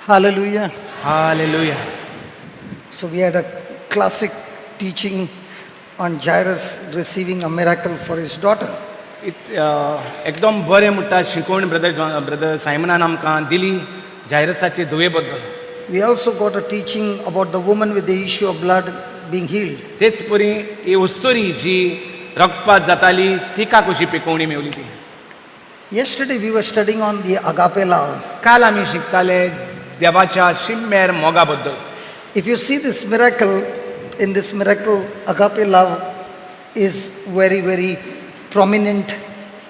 Hallelujah. Hallelujah. So we had a classic teaching on Jairus receiving a miracle for his daughter. एकदम बरें म्हणटा शिकवण brother brother सायमनान आमकां दिली जायरसाचे धुवे बद्दल. We also got a teaching about the woman with the issue of blood being healed. तेच परी ही उस्तोरी जी रक्तपात जाताली तिका कशी पिकोवणी मेवली ती. Yesterday we were studying on the agape love. काल आमी शिकताले देवाच्या शिम्मेर मोगा बद्दल. If you see this miracle, in this miracle, agape love is very, very prominent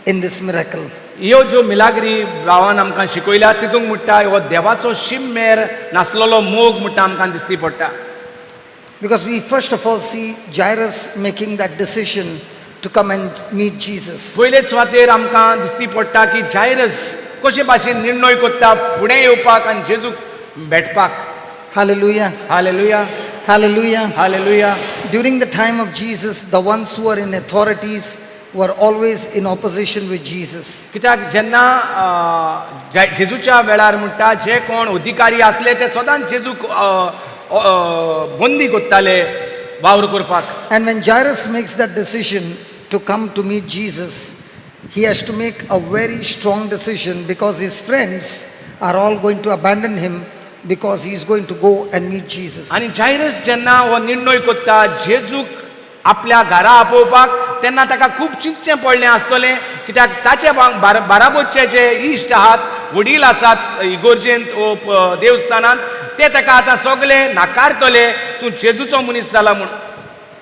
in this miracle. ह्यो ज्यो मिलाग्री भावान आमकां शिकयल्या तितूंक म्हणटा हो देवाचो शिम्मेर नासलेलो मोग म्हणटा आमकां दिसती पडटा. Because we first of all see Jairus making that decision to come and meet Jesus. पयले सुवातेर आमकां दिसती पडटा की जायरस कशे भाशेन निर्णय करता फुडें येवपाक आनी जेजूक भेटपाक. Hallelujah. Hallelujah. Hallelujah. Hallelujah. During the time of Jesus, the ones who were in authorities were always in opposition with Jesus. कित्याक जेन्ना जेजूच्या वेळार म्हणटा जे कोण अधिकारी आसले ते सदांच जेजूक बंदी करताले वावर करपाक. And when Jairus makes that decision to come to meet Jesus, he has to make a very strong decision because his friends are all going to abandon him because he is going to go and meet Jesus. आनी जायरस जेन्ना हो निर्णय करता जेजूक आपल्या घरा आपोवपाक तेन्ना ताका खूब चिंतचें पडलें आसतलें कित्याक ताचे बाराबोरचे जे इश्ट आहात वडील आसात इगोर्जेंत ओ देवस्थानांत ते ताका आतां सगळे नाकारतले तूं जेजूचो मनीस जाला म्हूण.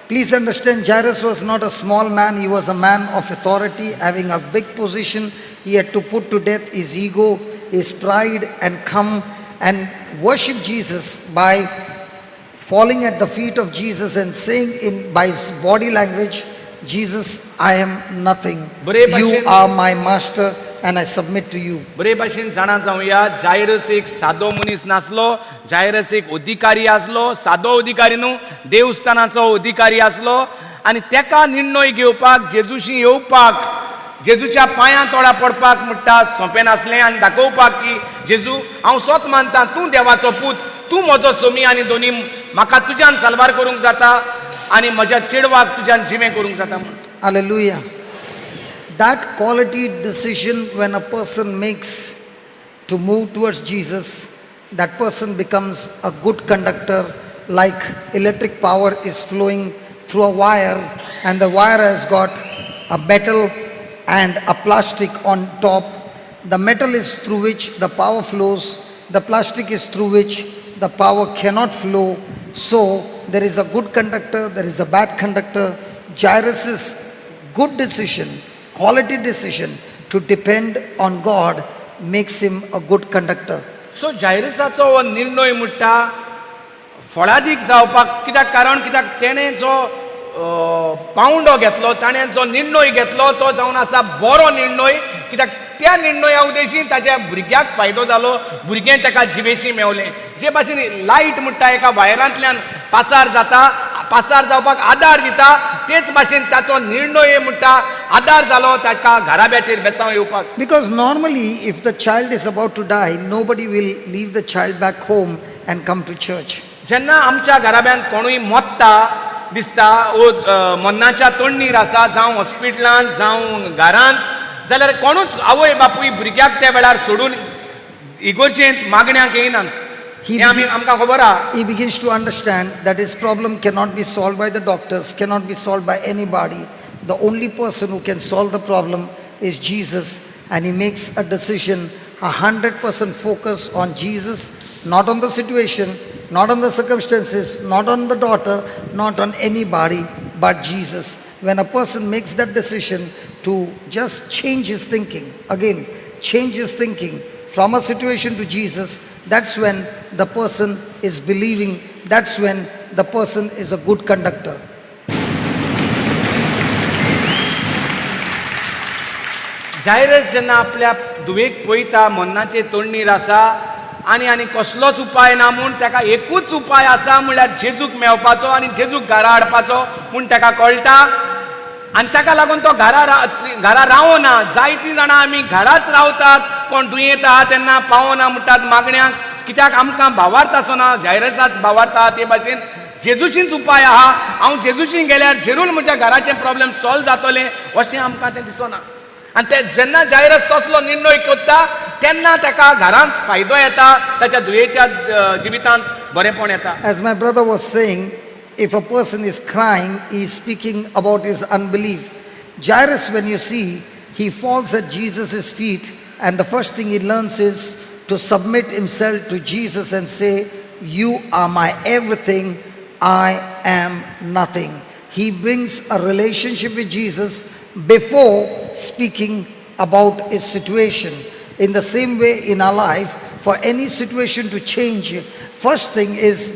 Please understand, Jairus was not a small man, he was a man of authority, having a big position. He had to put to death his ego, his pride, and come and worship Jesus by falling at the feet of Jesus and saying in by his body language, Jesus, I am nothing. बरे You भाशेन- are my master and I submit to you. बरे भाशेन जाणा जावया जायरस एक सादो मनीस नासलो, जायरस एक अधिकारी आसलो, सादो अधिकारी न्हू देवस्थानाचो अधिकारी आसलो आनी तेका निर्णय घेवपाक जेजूशी येवपाक जेजूच्या पांयां तोडा पडपाक म्हणटा सोंपें नासलें आनी दाखोवपाक की जेजू हांव सोत मानता तूं देवाचो पूत, तूं म्हजो सोमी आनी दोनी म्हाका तुज्यान साल्वार करूंक जाता आनी म्हज्या चेडवाक तुज्यान जिवें करूंक जाता म्हूण. Hallelujah. That quality decision when a person makes to move towards Jesus, that person becomes a good conductor, like electric power is flowing through a wire and the wire has got a metal and a plastic on top. The metal is through which the power flows, the plastic is through which the power cannot flow. So there is a good conductor, there is a bad conductor. Jairus' good decision, quality decision to depend on God makes him a good conductor. So जायरसाचो हो निर्णय म्हणटा फळादीक जावपाक कित्याक कारण कित्याक तेणें जो पावंडो घेतलो ताणें जो निर्णय घेतलो तो जावन आसा बरो निर्णय कित्याक त्या निर्णया उद्देशी ताच्या भुरग्याक फायदो जालो, भुरगें ताका जिवेशी मेवलें. जे भाशेन लायट म्हणटा एका वायरांतल्यान पासार जाता, पासार जावपाक आदार दिता, तेच भाशेन ताचो निर्णय म्हणटा आदार जालो ताका घराब्याचेर बेसांव येवपाक. Because normally if the child is about to die, nobody will leave the child back home and come to church. जेन्ना आमच्या घराब्यांत कोणूय मोत्ता दिसता ओ मन्नाच्या तोंडीर आसा जावं हॉस्पिटलांत जावं घरांत जाल्यार कोणूच आवय बापूय भुरग्याक त्या वेळार सोडून इगोर्जेंत मागण्याक येयनात. हें आमी आमकां खबर आहा. He begins to understand that his problem cannot be solved by the doctors, cannot be solved by anybody. The only person who can solve the problem is Jesus, and he makes a decision, 100% focus on Jesus, not on the situation, not on the circumstances, not on the daughter, not on anybody, but Jesus. When a person makes that decision to just change his thinking, again, change his thinking from a situation to Jesus, that's when the person is believing, that's when the person is a good conductor. Jairus जेन्ना आपल्या धुवेक पळयता मन्नाचे तोंडीर आसा आनी आनी कसलोच उपाय ना म्हूण ताका एकूच उपाय आसा म्हणल्यार जेजूक मेळपाचो आनी जेजूक घरा हाडपाचो म्हूण ताका कळटा आनी ताका लागून तो घरा रावना. जायतीं जाणां आमी घराच रावतात, कोण दुयेंत आहा तेन्ना पावना म्हणटात मागण्याक. कित्याक आमकां भावार्थ आसना जायरसात भावार्थ ते भाशेन जेजूचीच उपाय आहा हांव जेजूची गेल्यार जेरूल म्हज्या घराचें प्रॉब्लेम सॉल्व जातलें अशें आमकां तें दिसना. आनी ते जेन्ना जायरस तसलो निर्णय करता तेन्ना ताका घरांत फायदो येता, ताच्या दुयेच्या जिवितांत बरेंपण येता. As my brother was saying, if a person is crying, he is speaking about his unbelief. Jairus, when you see, he falls at Jesus' feet, and the first thing he learns is to submit himself to Jesus and say, "You are my everything, I am nothing." He brings a relationship with Jesus before speaking about his situation. In the same way in our life, for any situation to change, first thing is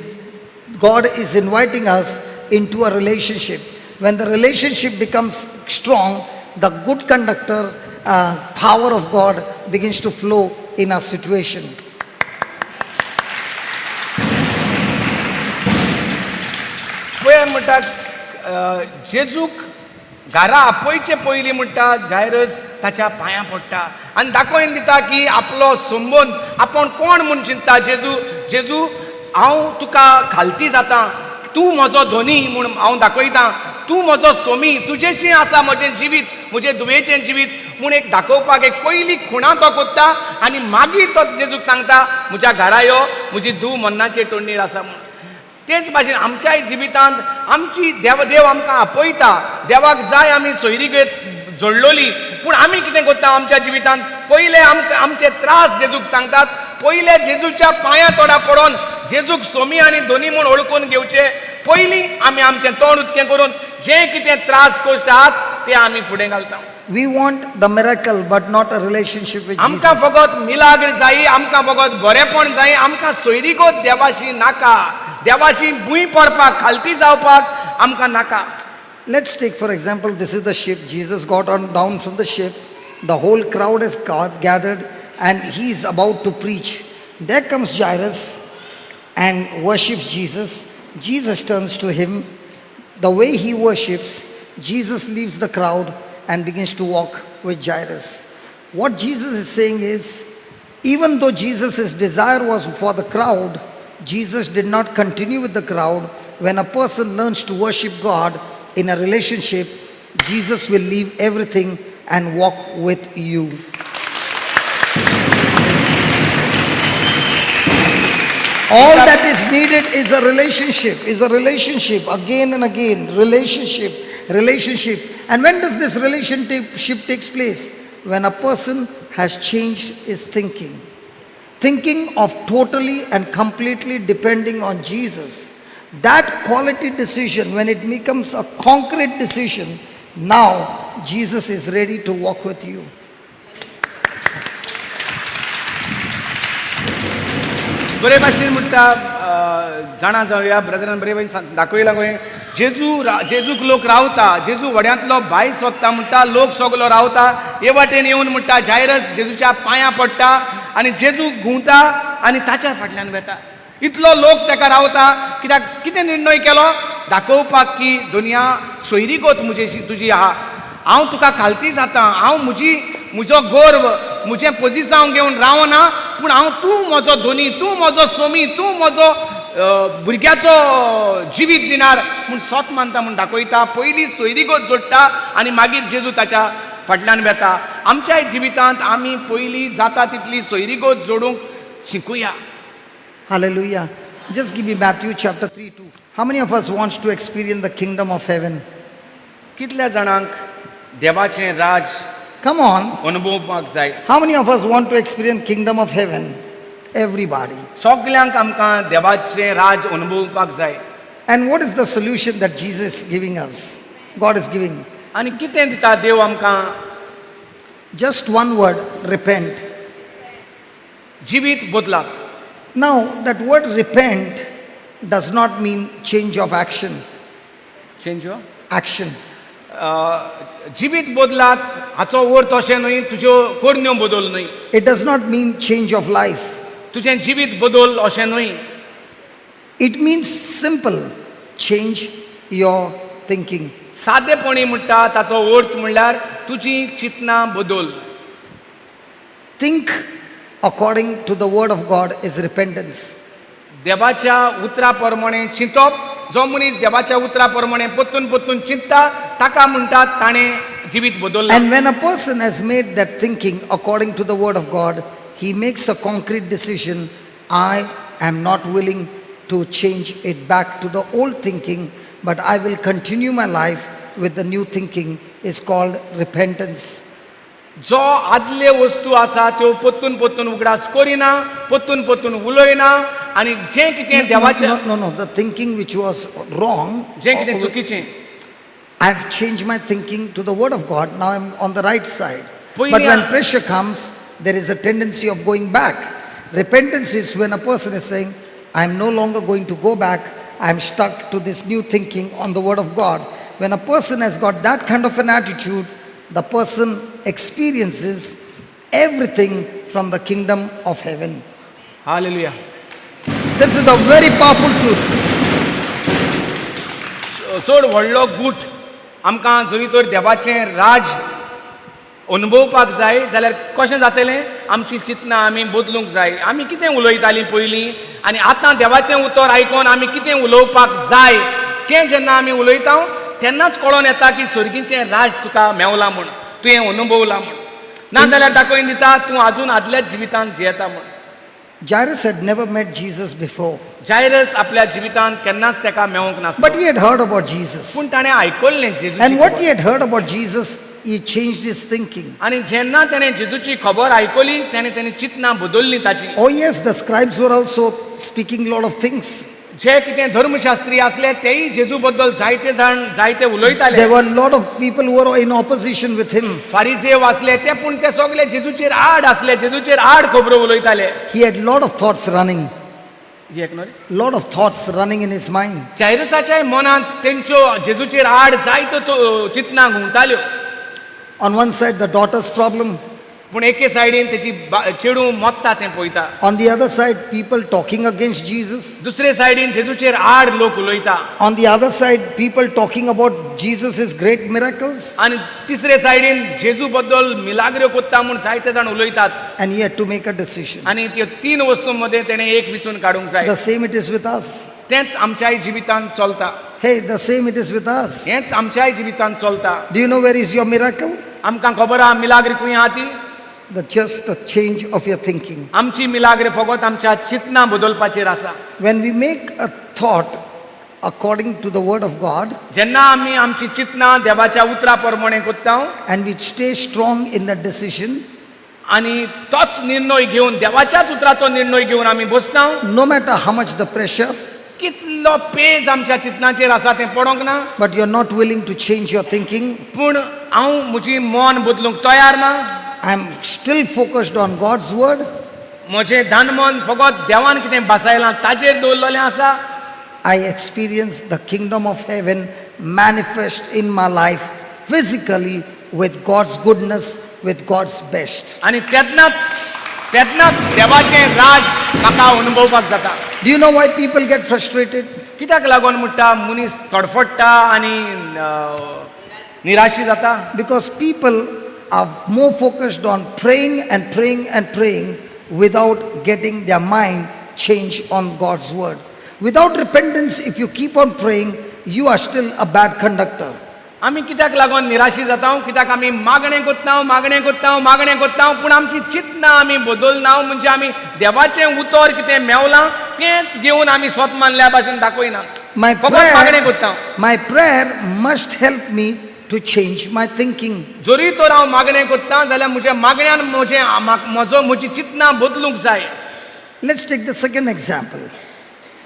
God is inviting us into a relationship. When the relationship becomes strong, the good conductor, power of God begins to flow in our situation. पळय म्हणटा जेजूक घरा आपयचे पयलीं म्हणटा जायरस ताच्या पांयां पडटा आनी दाखोवन दिता की आपलो संबंद आपूण कोण म्हूण चिंतता. जेजू जेजू हांव तुका खालती जाता, तूं म्हजो धनी म्हूण हांव दाखयता, तूं म्हजो सोमी, तुजेशी आसा म्हजें जिवीत, म्हजें दुयेचें जिवीत म्हूण एक दाखोवपाक एक पयली खुणा तो कोत्ता आनी मागीर तो जेजूक सांगता म्हज्या घरा यो, म्हजी धूव मन्नाचे तोंडीर आसा म्हूण. तेच भाशेन आमच्याय जिवितांत आमची देव देव आमकां आपयता, देवाक जाय आमी सोयरीगेत जोडलोली, पूण आमी कितें करता आमच्या जिवितांत पयले आमकां आमचे त्रास जेजूक सांगतात, पयले जेजूच्या पांयां तोडा पडोन जेजूक सोमी आनी धनी म्हूण ओळखून घेवचे पयलीं आमी आमचें तोंड उदकें करून जे कितें त्रास कश्ट आहात ते आमी फुडें घालता. We want the miracle but not a relationship with आमकां Jesus. फकत मिलाग्र जाय, आमकां फकत बरेंपण जाय, आमकां सोयरीगत देवाशी नाका, देवाशी भूंय पडपाक खालती जावपाक आमकां नाका. Let's take for example, this is the ship. Jesus got on down from the ship. The whole crowd has got gathered and he is about to preach. There comes Jairus and worships Jesus. Jesus turns to him. The way he worships, Jesus leaves the crowd and begins to walk with Jairus. What Jesus is saying is, even though Jesus' desire was for the crowd, Jesus did not continue with the crowd. When a person learns to worship God in a relationship, Jesus will leave everything and walk with you. All that is needed is a relationship, again and again, relationship, relationship. And when does this relationship takes place? When a person has changed his thinking. Thinking of totally and completely depending on Jesus. That quality decision, when it becomes a concrete decision, now Jesus is ready to walk with you. बरे भाशेन म्हणटा जाणा जावया brethren बरे भाशेन दाखयला गोंय जेजू जेजूक लोक रावता, जेजू व्हड्यांतलो भायर सोदता म्हणटा, लोक सगलो रावता, हे वाटेन येवन म्हणटा जायरस जेजूच्या पांयां पडटा आनी जेजू घुंवता आनी ताच्या फाटल्यान वेता. इतलो लोक ताका रावता कित्याक कितें निर्णय केलो दाखोवपाक की दुनिया सोयरीगत म्हजी तुजी आहा, हांव तुका खालती जाता, हांव म्हजी म्हजो गर्व म्हजें पोजिसांव घेवन रावना, पूण हांव तूं म्हजो धनी, तूं म्हजो सोमी, तूं म्हजो भुरग्याचो जिवीत दिणार म्हूण सोत मानता म्हूण दाखयता. पयलीं सोयरीगत जोडटा आनी मागीर जेजू ताच्या फाटल्यान वेता. आमच्याय जिवितांत आमी पयलीं जाता तितली सोयरीगत जोडूंक शिकुया. Hallelujah. Just give me Matthew chapter 3:2. How many of us wants to experience the kingdom of heaven? कितल्या जाणांक देवाचें राज Come on. अनुभवपाक जाय? How many of us want to experience kingdom of heaven? Everybody. सगल्यांक आमकां देवाचें राज अनुभवपाक जाय. And what is the solution that Jesus is giving us? God is giving. आनी कितें दिता देव आमकां? Just one word, repent. जिवीत बदलात. Now, that word repent does not mean change of action. Change of? Action. जिवीत बदलात हाचो अर्थ अशें न्हय तुज्यो करण्यो बदल न्हय. It does not mean change of life. तुजें जिवीत बदल अशें न्हय. It means simple, change your thinking. सादेपणी म्हणटा ताचो अर्थ म्हणल्यार तुजी चिंतना बदल. Think according to the word of God is repentance. देवाच्या उतरा प्रमाणे चिंतप जो मनीस देवाच्या उतरा प्रमाणे परतून परतून चिंतता ताका म्हणटात ताणें जिवीत बदललां. And when a person has made that thinking according to the word of God, he makes a concrete decision: I am not willing to change it back to the old thinking, but I will continue my life with the new thinking, is called repentance. जो आदले वस्तू आसा त्यो परतून परतून उगडास करिना परतून परतून उलयना आनी जें कितें No, देवाचें no, no, no. The thinking which was wrong, जें कितें चुकीचें I've changed my thinking to the word of God. Now I'm on the right side. पयलीं But when pressure comes, there is a tendency of going back. Repentance is when a person is saying, I'm no longer going to go back. I'm stuck to this new thinking on the word of God. When a person has got that kind of an attitude, the person experiences everything from the kingdom of heaven. Hallelujah. This is a very powerful truth. चड व्हडलो गूट आमकां जरी तर देवाचें राज अनुभवपाक जाय जाल्यार कशें जातलें आमची चिंतनां आमी बदलूंक जाय. आमी कितें उलयतालीं पयलीं आनी आतां देवाचें उतर आयकोन आमी कितें उलोवपाक जाय तें जेन्ना आमी उलयता तेन्नाच कळोन येता की सर्गीचें राज तुका मेवलां म्हूण तुवें अनुभवलां म्हूण. नाजाल्यार दाखोवन दिता तूं आजून आदल्याच जिवितांत जियेता म्हूण. Jairus had never met Jesus before, Jairus आपल्या जिवितांत केन्नाच ताका मेवंक नासलो but he had heard about Jesus. पूण ताणें आयकल्लें जेजूची And what खबर. he had heard about Jesus, he changed his thinking. आनी जेन्ना ताणें जेजूची खबर आयकली ताणें तेणी चिंतनां बदललीं ताची. Oh, yes, the scribes were also speaking a lot of things. जे कितें धर्मशास्त्री आसले तेय जेजू बद्दल जायते जाण जायते उलयताले. There were a lot of people who were in opposition with him. फारिजेव आसले ते पूण ते सगळे जेजूचेर आड आसले जेजूचेर आड खबरो उलयताले. He had a lot of thoughts running, ही एक न्हय lot of thoughts running in his mind. जायरसाच्याय मनांत तेंच्यो जेजूचेर आड जायत्यो चिंतनां घुंवताल्यो. On one side, the daughter's problem. पूण एके सायडीन तेची चेडूं मोत्ता तें पळयता. On the other side, people talking against Jesus. दुसरे सायडीन जेजूचेर आड लोक उलयता. On the other side, people talking about Jesus' great miracles. आनी तिसरे सायडीन जेजू बद्दल मिलाग्र्यो कोत्ता म्हूण जायते जाण उलयतात. And he had to make a decision. आनी त्यो तीन वस्तू मदें तेणें एक विचून काडूंक जाय. The same it is with us. तेंच आमच्याय जिवितांत चलता. Hey, the same it is with us. हेंच आमच्याय जिवितांत चलता. Do you know where is your miracle? आमकां खबर आहा मिलाग्री खंय आहा ती. The just the change of your thinking. आमची मिलाग्री फकत आमच्या चिंतनां बदलपाचेर आसा. When we make a thought according to the word of God जेन्ना आमी आमची चिंतनां देवाच्या उतरा प्रमाणे कोत्ता and we stay strong in that decision, आनी तोच निर्णय घेवन देवाच्याच उतराचो निर्णय घेवन आमी बसता no matter how much the pressure, कितलो पेज आमच्या चिंतनाचेर आसा तें पडोंक ना but you're not willing to change your thinking, पूण हांव म्हजी मन बदलूंक तयार ना. I'm still focused on God's word. म्हजें ध्यान मन फकत देवान कितें बसायलां ताजेर दवरलेलें आसा. I experience the kingdom of heaven manifest in my life physically with God's goodness, with God's best. आनी तेन्नाच तेन्नाच देवाचें राज म्हाका अनुभवपाक जाता. Do you know why people get frustrated? कित्याक लागून म्हणटा मनीस तडफडटा आनी निराशी जाता? Because people are more focused on praying and praying and praying without getting their mind changed on God's word. Without repentance, if you keep on praying, you are still a bad conductor. आमी कित्याक लागून निराशी जाता? कित्याक आमी मागणें कोत्ता मागणें कोत्ता मागणें कोत्ता पूण आमची चिंतनां आमी बदलना म्हणजे आमी देवाचें उतर कितें मेवलां तेंच घेवन आमी स्वत मानल्या भाशेन दाखयना. My फकत मागणें prayer, कोत्ता. my prayer must help me to change my thinking. जरी तर हांव मागणें कोत्ता जाल्यार म्हज्या मागण्यान म्हजें म्हजो म्हजी चिंतनां बदलूंक जाय. Let's take the second example.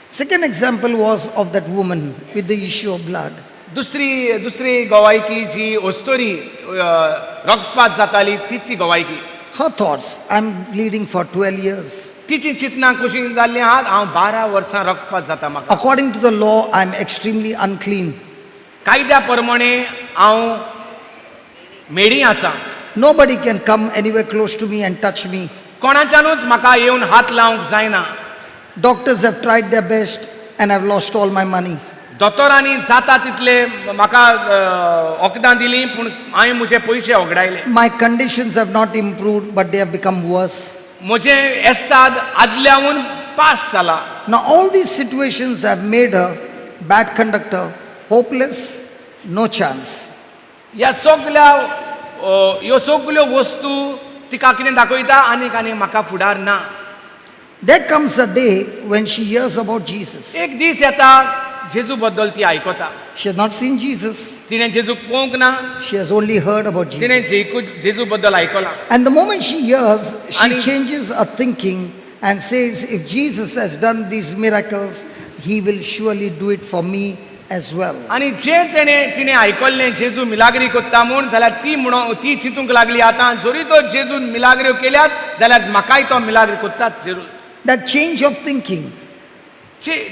Second example was of that woman with the issue of blood. दुसरी दुसरी गवायकी जी अस्तोरी रक्तपात जाताली तिची गवायकी. Her thoughts: I'm bleeding for 12 years. तिची चिंतनां कशी जाल्लीं आहात हांव 12 वर्सां रक्तपात जाता म्हाका. According to the law, I'm extremely unclean. कायद्या प्रमाणे हांव मेडी आसा. Nobody can come anywhere close to me and touch me. कोणाच्यानूच म्हाका येवन हात लावंक जायना. Doctors have tried their best and I've lost all my money. दोतोरांनी जाता तितले म्हाका वखदां दिलीं पूण हांवें म्हजे पयशे होगडायले. My conditions have not improved, but they have become worse. म्हजें एस्ताद आदल्याहून पास जाला. Now, all these situations have made her bad conductor, hopeless, no chance. ह्या सगल्या ह्यो सगल्यो वस्तू तिका कितें दाखयता आनीक आनी म्हाका फुडार ना. There comes a day when she hears about Jesus. एक दीस येता जेजू बद्दल ती आयकता. She has not seen Jesus, तिणें जेजूक पळोवंक ना. she has only heard about तिणें Jesus. जेजू बद्दल आयकलां. And the moment she hears, she changes her thinking and says, if Jesus has done these miracles, he will surely do it for me as well. आनी जे तेणें तिणें आयकल्लें जेजू मिलाग्री कोत्ता म्हूण जाल्यार ती म्हणून ती चिंतूंक लागली आतां जरी तो जेजून मिलाग्र्यो केल्यात जाल्यार म्हाकाय तो मिलाग्री कोत्ताच जरूर. That change of thinking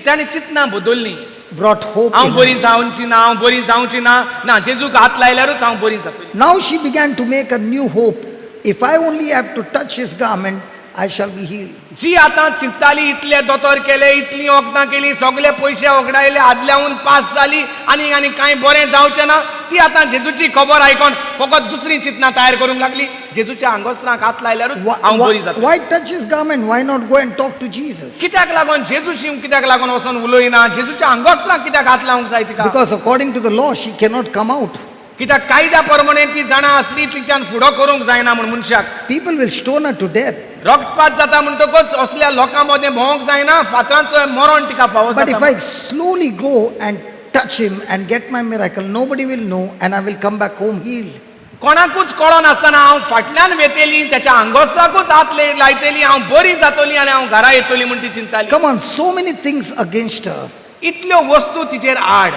ताणें चिंतनां बदल्लीं. brought hope हांव in her. बरी जावची ना, हांव बरी जावची ना, ना जेजूक हात लायल्यारूच हांव बरी जातली. Now she began to make a new hope. If I only have to touch his garment, I shall be healed. जी आतां चिंतताली इतले दोतोर केले इतलीं वखदां केली सगळे पयशे वगडायले आदल्याहून पास जाली आनी आनी कांय बरें जावचें ना ती आतां जेजूची खबर आयकोन फकत दुसरी चिंतना तयार करूंक लागली जेजूच्या आंगोस्त्राक हात लायल्यारूच हांव बरी जातली. Why touch his garment? Why not go and talk to Jesus? कित्याक लागून जेजूशी कित्याक लागून वचोन उलयना जेजूच्या आंगोस्त्राक कित्याक हात लावंक जाय तिका? Because according to the law, she cannot come out. कित्याक कायद्या प्रमाणे ती जाणा आसली तिच्यान फुडो करूंक जायना म्हूण मनशाक. People will stone her to death. रक्तपात जाता म्हणटकच असल्या लोकां मदें भोंवंक जायना फातरांचो मरण तिका फावो But if जाता. I slowly go and touch him and get my miracle, nobody will know and I will come back home healed. कोणाकूच कळनासतना हांव फाटल्यान वेतेली त्याच्या आंगोस्त्राकूच हात लायतली हांव बरी जातली आनी हांव घरा येतली म्हूण ती चिंताली. Come on, so many things against her. इतल्यो वस्तू तिचेर आड.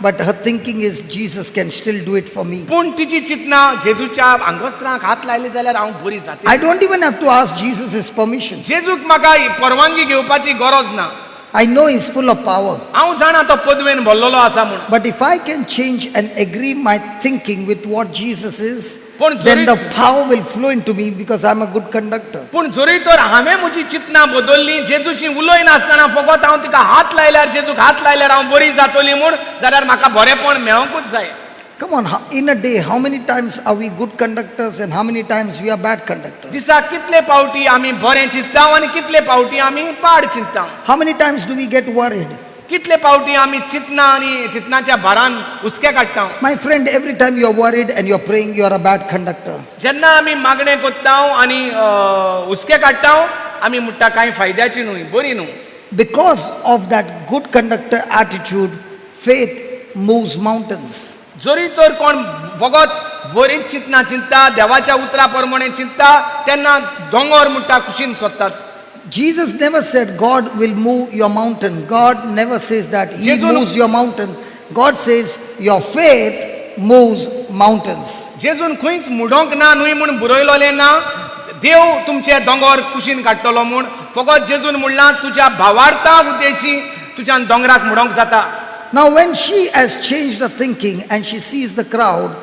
But her thinking is Jesus can still do it for me. पूण तिची चिंतना जेजूच्या आंगोस्त्राक हात लायले जाल्यार हांव बरी जातली. I don't even have to ask Jesus his permission. जेजूक म्हाका परवानगी घेवपाची गरज ना. I know he's full of power. हांव जाणा तो पदवेन भरलेलो आसा म्हूण. But if I can change and agree my thinking with what Jesus is, पण then the power will flow into me because I'm a good conductor. पूण जरी तर हांवें म्हजी चिंतना बदल्ली जेजूशी उलयनासतना फकत हांव तिका हात लायल्यार जेजूक हात लायल्यार हांव बरी जातली म्हूण जाल्यार म्हाका बरेंपण मेळोंकूच जाय. Come on, in a day, how many times are we good conductors and how many times we are bad conductors? दिसाक कितले पावटी आमी बरें चिंतता आनी कितले पावटी आमी पाड चिंतता? How many times do we get worried? कितले पावटी आमी चिंतना आनी चिंतनाच्या भारान हुस्के काडटा? My friend, every time you are worried and you are praying, you are a bad conductor. जेन्ना आमी मागणें करता आनी हुस्के काडटा आमी म्हणटा कांय फायद्याची न्हय बरी न्हू. Because of that good conductor attitude, faith moves mountains. जरी तर कोण फकत बरीच चिंतना चिंतता देवाच्या उतरा प्रमाणे चिंतता तेन्ना दोंगर म्हणटा कुशीन सोदतात. Jesus never said God will move your mountain. God never says that. He moves your mountain. God says your faith moves mountains. जेजून खंयच मुडोंक ना न्हय म्हूण बरयलोलें ना देव तुमचे दोंगर कुशीन काडटलो म्हूण. फकत जेजून म्हणलां तुज्या भावार्था उद्देशी तुज्यान दोंगराक मुडोंक जाता. Now when she has changed her thinking and she sees the crowd,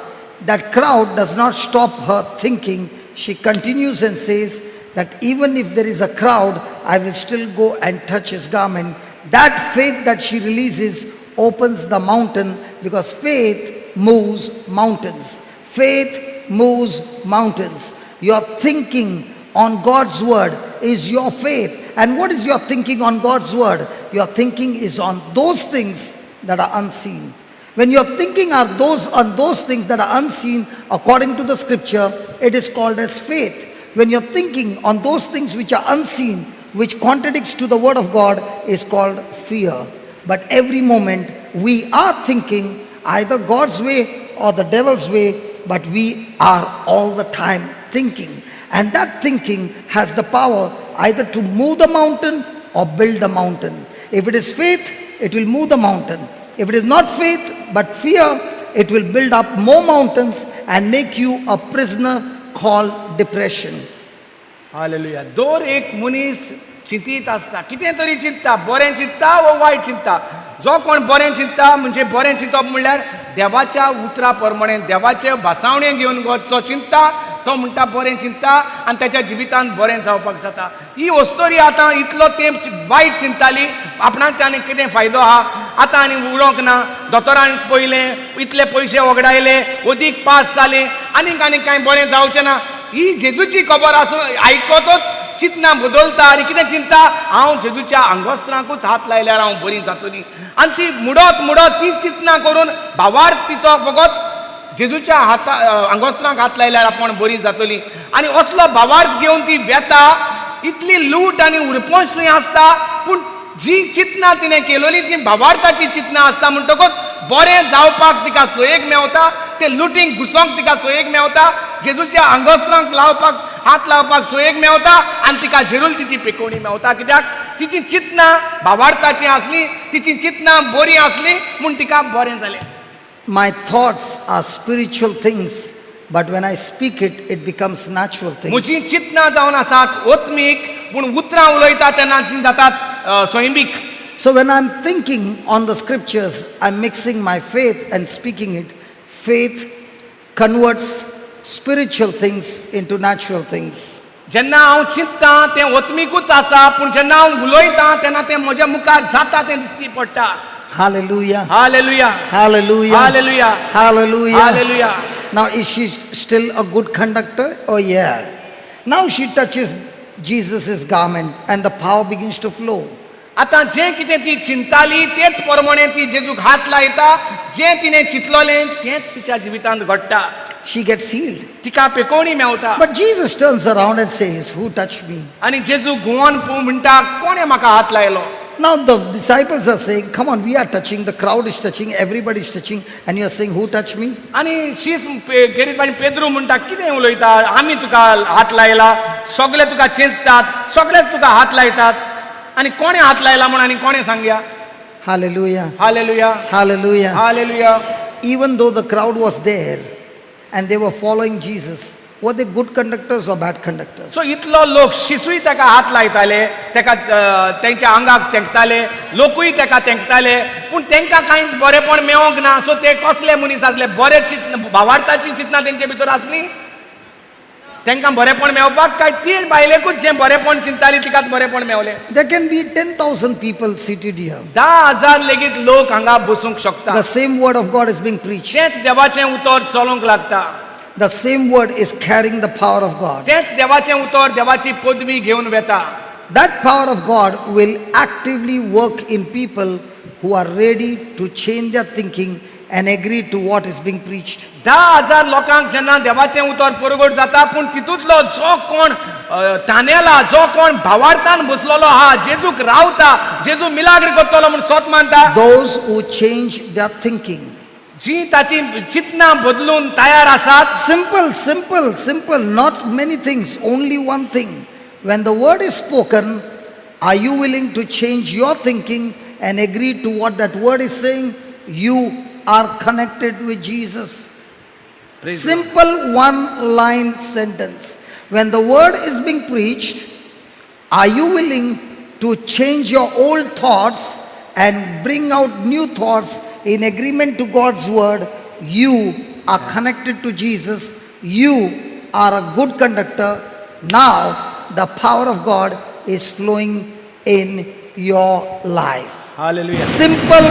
that crowd does not stop her thinking. She continues and says that even if there is a crowd, I will still go and touch his garment. That faith that she releases opens the mountain, because faith moves mountains. Faith moves mountains. Your thinking on God's word is your faith. And what is your thinking on God's word? Your thinking is on those things that are unseen. When your thinking are those on those things that are unseen, according to the scripture, it is called as faith. When you're thinking on those things which are unseen, which contradicts to the word of God, is called fear. But every moment we are thinking either God's way or the devil's way, but we are all the time thinking. And that thinking has the power either to move the mountain or build the mountain. If it is faith, it will move the mountain. If it is not faith but fear, it will build up more mountains and make you a prisoner called depression. Hallelujah. दर एक मनीस चिंतीत आसता, कितें तरी चिंतता, बरें चिंतता वो वायट चिंतता. जो कोण बरें चिंतता म्हणजे बरें चिंतप म्हणल्यार देवाच्या उतरा प्रमाणे देवाचे भासावणे घेवन जो चिंतता तो म्हणटा बरें चिंतता आनी त्याच्या जिवितांत बरें जावपाक जाता. ही वस्तोरी आतां इतलो तेंप वायट चिंतताली आपणाच्या आनी कितें फायदो आहा, आतां आनी उडोवंक ना, दोतोरान पयलें इतले पयशे वगडायले, अदीक पास जाले, आनीक आनीक कांय बरें जावचें ना. ही जेजूची खबर आसूं आयकतच चिंतना बदलता आनी कितें चिंता, हांव जेजूच्या आंगवस्त्रांकूच हात लायल्यार हांव बरी जातली. आनी ती मुडत मुडत ती चिंतना करून भावार्थ तिचो फकत जेजूच्या हाता आंगवस्त्रांक हात लायल्यार आपूण बरी जातली. आनी असलो भावार्थ घेवन ती वेता. इतली लूट आनी उरपोंच थंय आसता, पूण जी चिंतना तिणें केलोली ती भावार्थाची चिंतना आसता. म्हणटकूच बरें जावपाक तिका सोयेक मेवता, ते लुटींक घुसोंक तिका सोयेक मेवता, जेजूच्या आंगवस्त्रांक लावपाक हात लावपाक सोयेक मेवता आनी तिका जेरूल तिची पेकोवणी मेवता. कित्याक तिची चिंतना भावार्थाची आसली, तिची चिंतना बरी आसली म्हूण तिका बरें जालें. My thoughts are spiritual things, but when I speak it, it becomes natural things. म्हजी चिंतना जावन आसात ओत्मीक, पूण उतरां उलयता तेन्ना ती जातात सैमीक. So when I'm thinking on the scriptures, I'm mixing my faith and speaking it. Faith converts spiritual things into natural things. जेन्ना हांव चिंतता तें ओत्मिकूच आसा, पूण जेन्ना हांव उलयता तेन्ना तें म्हज्या मुखार जाता तें दिसती पडटा. Hallelujah. Hallelujah. Hallelujah. Hallelujah. Hallelujah. Hallelujah. Now is she still a good conductor? Oh yeah. Now she touches Jesus' garment and the power begins to flow. आतां जें कितें ती चिंताली तेच प्रमाणे ती जेजूक हात लायता, जें तिणें चिंतलोलें तेंच तिच्या जिवितांत घडटा. She gets healed. तिका पेकोवणी मेवता. But Jesus turns around and says, "Who touched me?" आनी जेजू घुंवोन पळोवन म्हणटा, कोणें म्हाका हात लायलो? Now the disciples are saying, "Come on, we are touching, the crowd is touching, everybody is touching, and you are saying, 'Who touched me?'" आनी शीस गेरीत आनी पेद्रू म्हणटा, कितें उलयता, आमी तुका हात लायला, सगळे तुका चेंचतात, सगळेच तुका हात लायतात, आनी कोणें हात लायला म्हूण आनी कोणें सांगया? Hallelujah. Hallelujah. Hallelujah. Hallelujah. Even though the crowd was there and they were following Jesus, were they good conductors or bad conductors? So इतलो लोक शिसूय ताका हात लायताले, ताका तेंच्या आंगाक तेंकताले, लोकूय ताका तेंकताले, पूण तांकां कांयच बरेंपण मेवोंक ना. सो ते कसले मनीस आसले? बरे चिंत भावार्थाची चिंतना तेंचे भितर आसली तांकां बरेंपण मेवपाक, काय ती बायलेकूच जें बरेंपण चिंताली तिकाच बरेंपण मेवलें? There can be 10,000 people seated here. 10,000 लेगीत लोक हांगा बसूंक शकता. The same word of God is being preached. तेंच देवाचें उतर चलोवंक लागता. The same word is carrying the power of God. तेंच देवाचें उतर देवाची पदवी घेवन वेता. That power of God will actively work in people who are ready to change their thinking and agree to what is being preached. 10,000 लोकांक जेन्ना देवाचें उतर परगट जाता, पूण तितूंतलो जो कोण तानेला, जो कोण भावार्थान बसलेलो आहा, जेजूक रावता, जेजू मिलाग्र करतलो म्हूण सोत मानता, Those who change their thinking. जी ताची चिंतना बदलून तयार आसात. Simple, simple, simple, not many things, only one thing. When the word is spoken, are you willing to change your thinking and agree to what that word is saying? You are connected with Jesus. Praise the Lord. Simple one line sentence. When the word is being preached, are you willing to change your old thoughts and bring out new thoughts in agreement to God's word? You are connected to Jesus. You are a good conductor. Now the power of God is flowing in your life. Hallelujah. Simple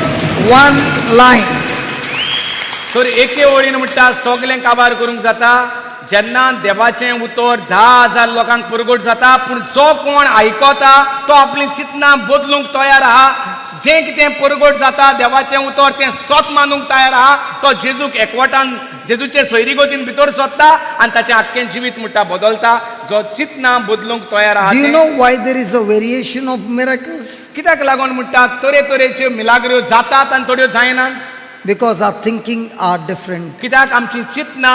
one line. तर एके ओळीन म्हणटा सगळें काबार करूंक जाता. जेन्ना देवाचें उतर 10,000 लोकांक परगट जाता, पूण जो कोण आयकता तो आपली चिंतना बदलूंक तयार आहा, जें कितें परगट जाता देवाचें उतर तें सत मानूंक तयार आहा, तो जेजूक एकवटान जेजूचे सोयरीगतीन भितर सोदता आनी ताचें आख्खें जिवीत म्हणटा बदलता. जो चिंतना बदलूंक तयार आहा. Do you know why there is a variation of miracles? कित्याक लागून म्हणटा तरेतरेच्यो मिलाग्र्यो जातात आनी थोड्यो जायनात? Because our thinking are different. कित्याक आमची चिंतना,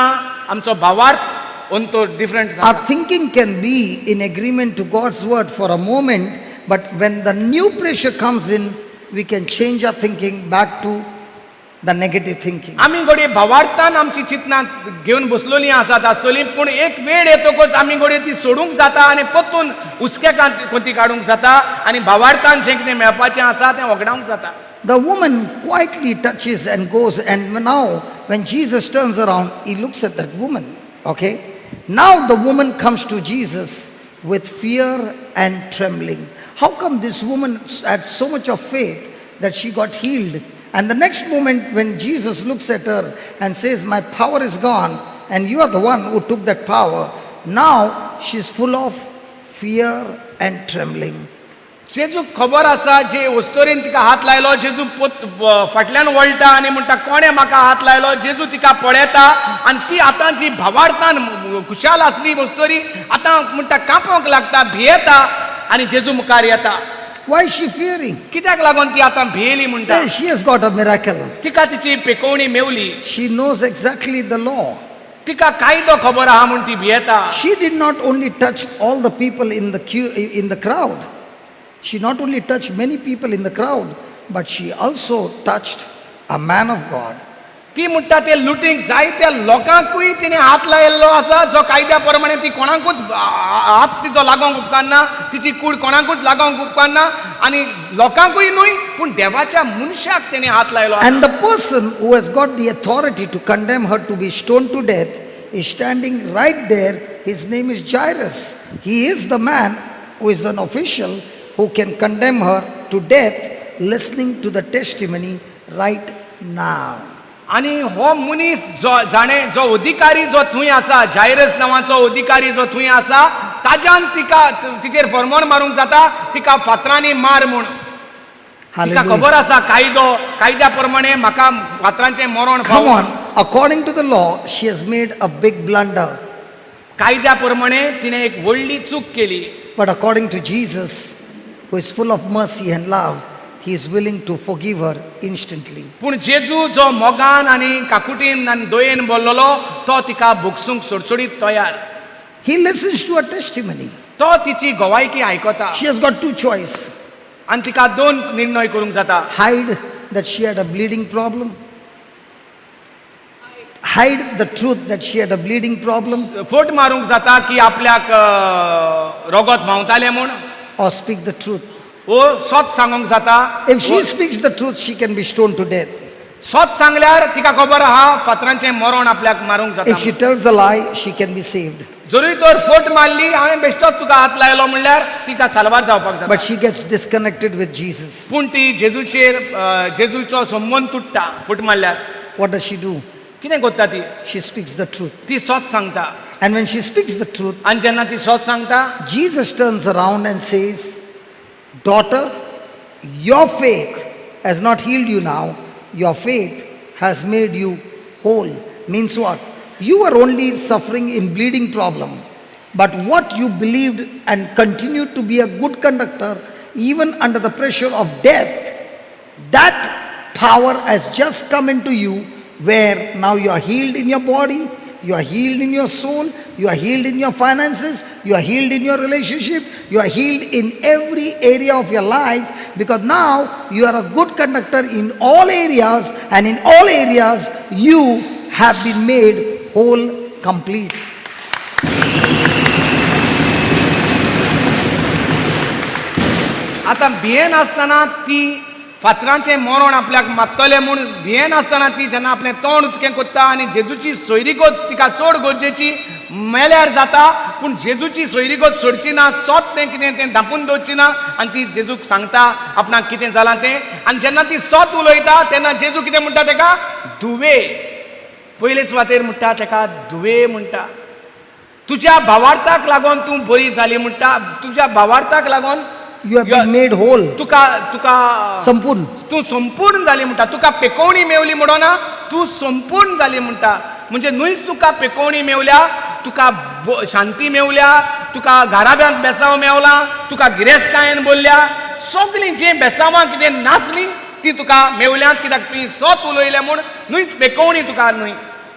आमचो भावार्थ अंतर different. Our thinking can be in agreement to God's word for a moment, but when the new pressure comes in, we can change our thinking back to the negative thinking. आमी घडये भावार्थान आमची चिंतना घेवन बसलोली आसात आसतली, पूण एक वेळ येतकच आमी घडये ती सोडूंक जाता आनी परतून हुस्क्या कोती काडूंक जाता आनी भावार्थान जें कितें मेळपाचें आसा तें वगडावंक जाता. The woman quietly touches and goes, and now when Jesus turns around, he looks at that woman. Okay? Now the woman comes to Jesus with fear and trembling. How come this woman had so much of faith that she got healed? And the next moment when Jesus looks at her and says, my power is gone, and you are the one who took that power, now she's full of fear and trembling. जेजूक खबर आसा जे वस्तोरीन तिका हात लायलो जेजू फाटल्यान वळटा आनी म्हणटा कोणें म्हाका हात लायलो. जेजू तिका पळयता आनी ती आतां जी भावार्थान खुशाल आसली वस्तोरी आतां म्हणटा कांपोंक लागता भियेता आनी जेजू मुखार येता. Why is she fearing? कित्याक लागून ती आतां भियेली म्हणटा? She has got a miracle. तिका तिची पेकोवणी मेवली. She knows exactly the law. तिका कायदो खबर आहा म्हूण ती भियेता. She did not only touch all the people in the queue, in the crowd. She not only touched many people in the crowd, but she also touched a man of God. ती म्हणटा ते लुटींक जायत्या लोकांकूय तिणें हात लायिल्लो आसा जो कायद्या प्रमाणे ती कोणाकूच हात तिचो लागोंक उपकारना, तिची कूड कोणाकूच लागोंक उपकारना आनी लोकांकूय न्हय पूण देवाच्या मनशाक तिणें हात लायलो. And the person who has got the authority to condemn her to be stoned to death is standing right there. His name is Jairus. He is the man who is an official who can condemn her to death, listening to the testimony right now. आनी हो मनीस जो जाणें जो अधिकारी जो थंय आसा, जायरस नांवाचो अधिकारी जो थंय आसा, ताज्यान तिका तिचेर फरमोन मारूंक जाता, तिका फातरांनी मार म्हूण. तिका खबर आसा कायदो, कायद्या प्रमाणे म्हाका फातरांचें मरण Come on, according to the law, she has made a big blunder. कायद्या प्रमाणे तिणें एक व्हडली चूक केली. But according to Jesus, who is full of mercy and love, he is willing to forgive her instantly. पूण जेजू जो मोगान आनी काकुटीन आनी दयेन बोल्लोलो तो तिका भोगसूंक सोडसोडीत तयार. He listens to her testimony. तो तिची गवायकी आयकता. She has got two choices. आनी तिका दोन निर्णय करूंक जाता. Hide that she had a bleeding problem. Hide the truth that she had a bleeding problem. फोट मारूंक जाता की आपल्याक रोगत व्हांवतालें म्हूण. Or speak the truth. ओ सत सांगूंक जाता. If she speaks the truth, she can be stoned to death. सत सांगल्यार तिका खबर आहा फातरांचें मरण आपल्याक मारूंक जाता. If she tells a lie, she can be saved. जरूय तर फोट मारली हांवें बेश्टोच तुका हात लायलो म्हणल्यार तिका साल्वार जावपाक जाता. But she gets disconnected with Jesus. पूण ती जेजूचेर जेजूचो संबंद तुट्टा फोट मारल्यार. What does she do? कितें करता ती? She speaks the truth. ती सत सांगता. And when she speaks the truth, आनी जेन्ना ती सत सांगता, Jesus turns around and says, Daughter, your faith has not healed you now. Your faith has made you whole. Means what? You were only suffering in bleeding problem. But what you believed and continued to be a good conductor, even under the pressure of death, that power has just come into you, where now you are healed in your body, you are healed in your soul, you are healed in your finances, you are healed in your relationship, you are healed in every area of your life, because now you are a good conductor in all areas, and in all areas you have been made whole, complete. आतां भियेनासतना ती फातरांचें मरण आपल्याक मारतलें म्हूण भियेनासतना ती जेन्ना आपलें तोंड उक्तें करता आनी जेजूची सोयरीगत तिका चड गरजेची मेल्यार जाता, पूण जेजूची सोयरीगत सोडची ना, सत तें कितें तें धांपून दवरची ना आनी ती जेजूक सांगता आपणाक कितें जालां तें. आनी जेन्ना ती सत उलयता तेन्ना जेजू कितें म्हणटा तेका? धुवे. पयले सुवातेर म्हणटा तेका धुवे म्हणटा. तुज्या भावार्थाक लागून तूं बरी जाली म्हणटा. तुज्या भावार्थाक लागून You have been made whole. तुका तुका संपूर्ण, तूं संपूर्ण जाली म्हणटा. तुका पेकोवणी मेवली म्हणना, तूं संपूर्ण जाली म्हणटा. म्हणजे न्हयच तुका पेकोवणी मेवल्या, तुका शांती मेवल्या, तुका घराब्यांत बेसांव मेवला, तुका गिरेस्तकायेन बोल्ल्या, सगळीं जीं बेसांवां कितें नासलीं ती तुका मेवल्यांत, कित्याक तुवें सत उलयलें म्हूण न्हयच पेकोवणी तुका न्हय.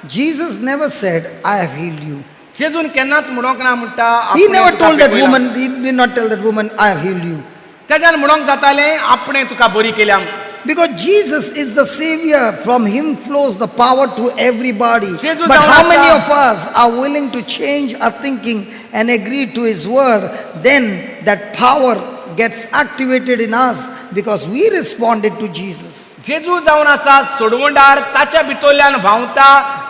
Jesus never said, I have healed you. जेजून केन्नाच म्हणोंक ना म्हणटा. He never told that woman, he did not tell that woman, I have healed you. तेज्यान म्हणोंक जातालें आपणें तुका बरी केल्या. Because Jesus is the Savior, from Him flows the power to everybody. But how many of us are willing to change our thinking and agree to His word? Then that power gets activated in us because we responded to Jesus. जेजू जावन आसा सोडवणदार, ताच्या भितरल्यान व्हांवता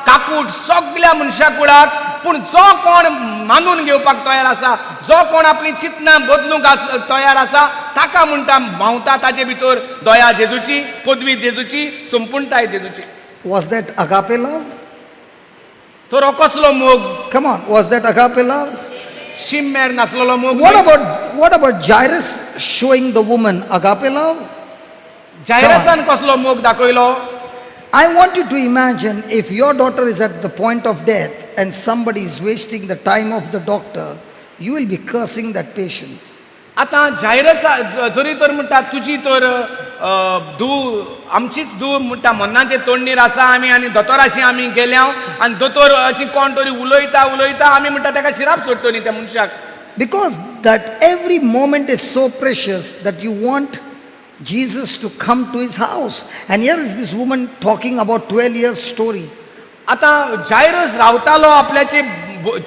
काकूट सगळ्या मनशा कुळाक. पूण जो कोण मानून घेवपाक तयार आसा, जो कोण आपली चिंतनां बदलूंक तयार आसा, ताका म्हणटा व्हांवता ताचे भितर दया जेजूची, पदवी जेजूची, संपूर्णताय जेजूची. Was that agape love? तर हो कसलो मोग? Come on, was that agape love? शिम्मेर नासलेलो मोग. What about Jairus showing the woman agape love? जायरसान कसलो मोग दाखयलो? I want you to imagine if your daughter is at the point of death and somebody is wasting the time of the doctor, you will be cursing that patient. आतां जायरसा जरी तर म्हणटा तुजी तर धूव आमचीच धूव म्हणटा मरणाचे तोंडीर आसा आमी आनी दोतोराशी आमी गेल्या आनी दोतोर अशी कोण तरी उलयता उलयता आमी म्हणटा ताका शिराप सोडटली त्या मनशाक. Because that every moment is so precious that you want Jesus to come to his house. And here is this woman talking about 12 years story. आतां जायरस रावतालो आपल्याचे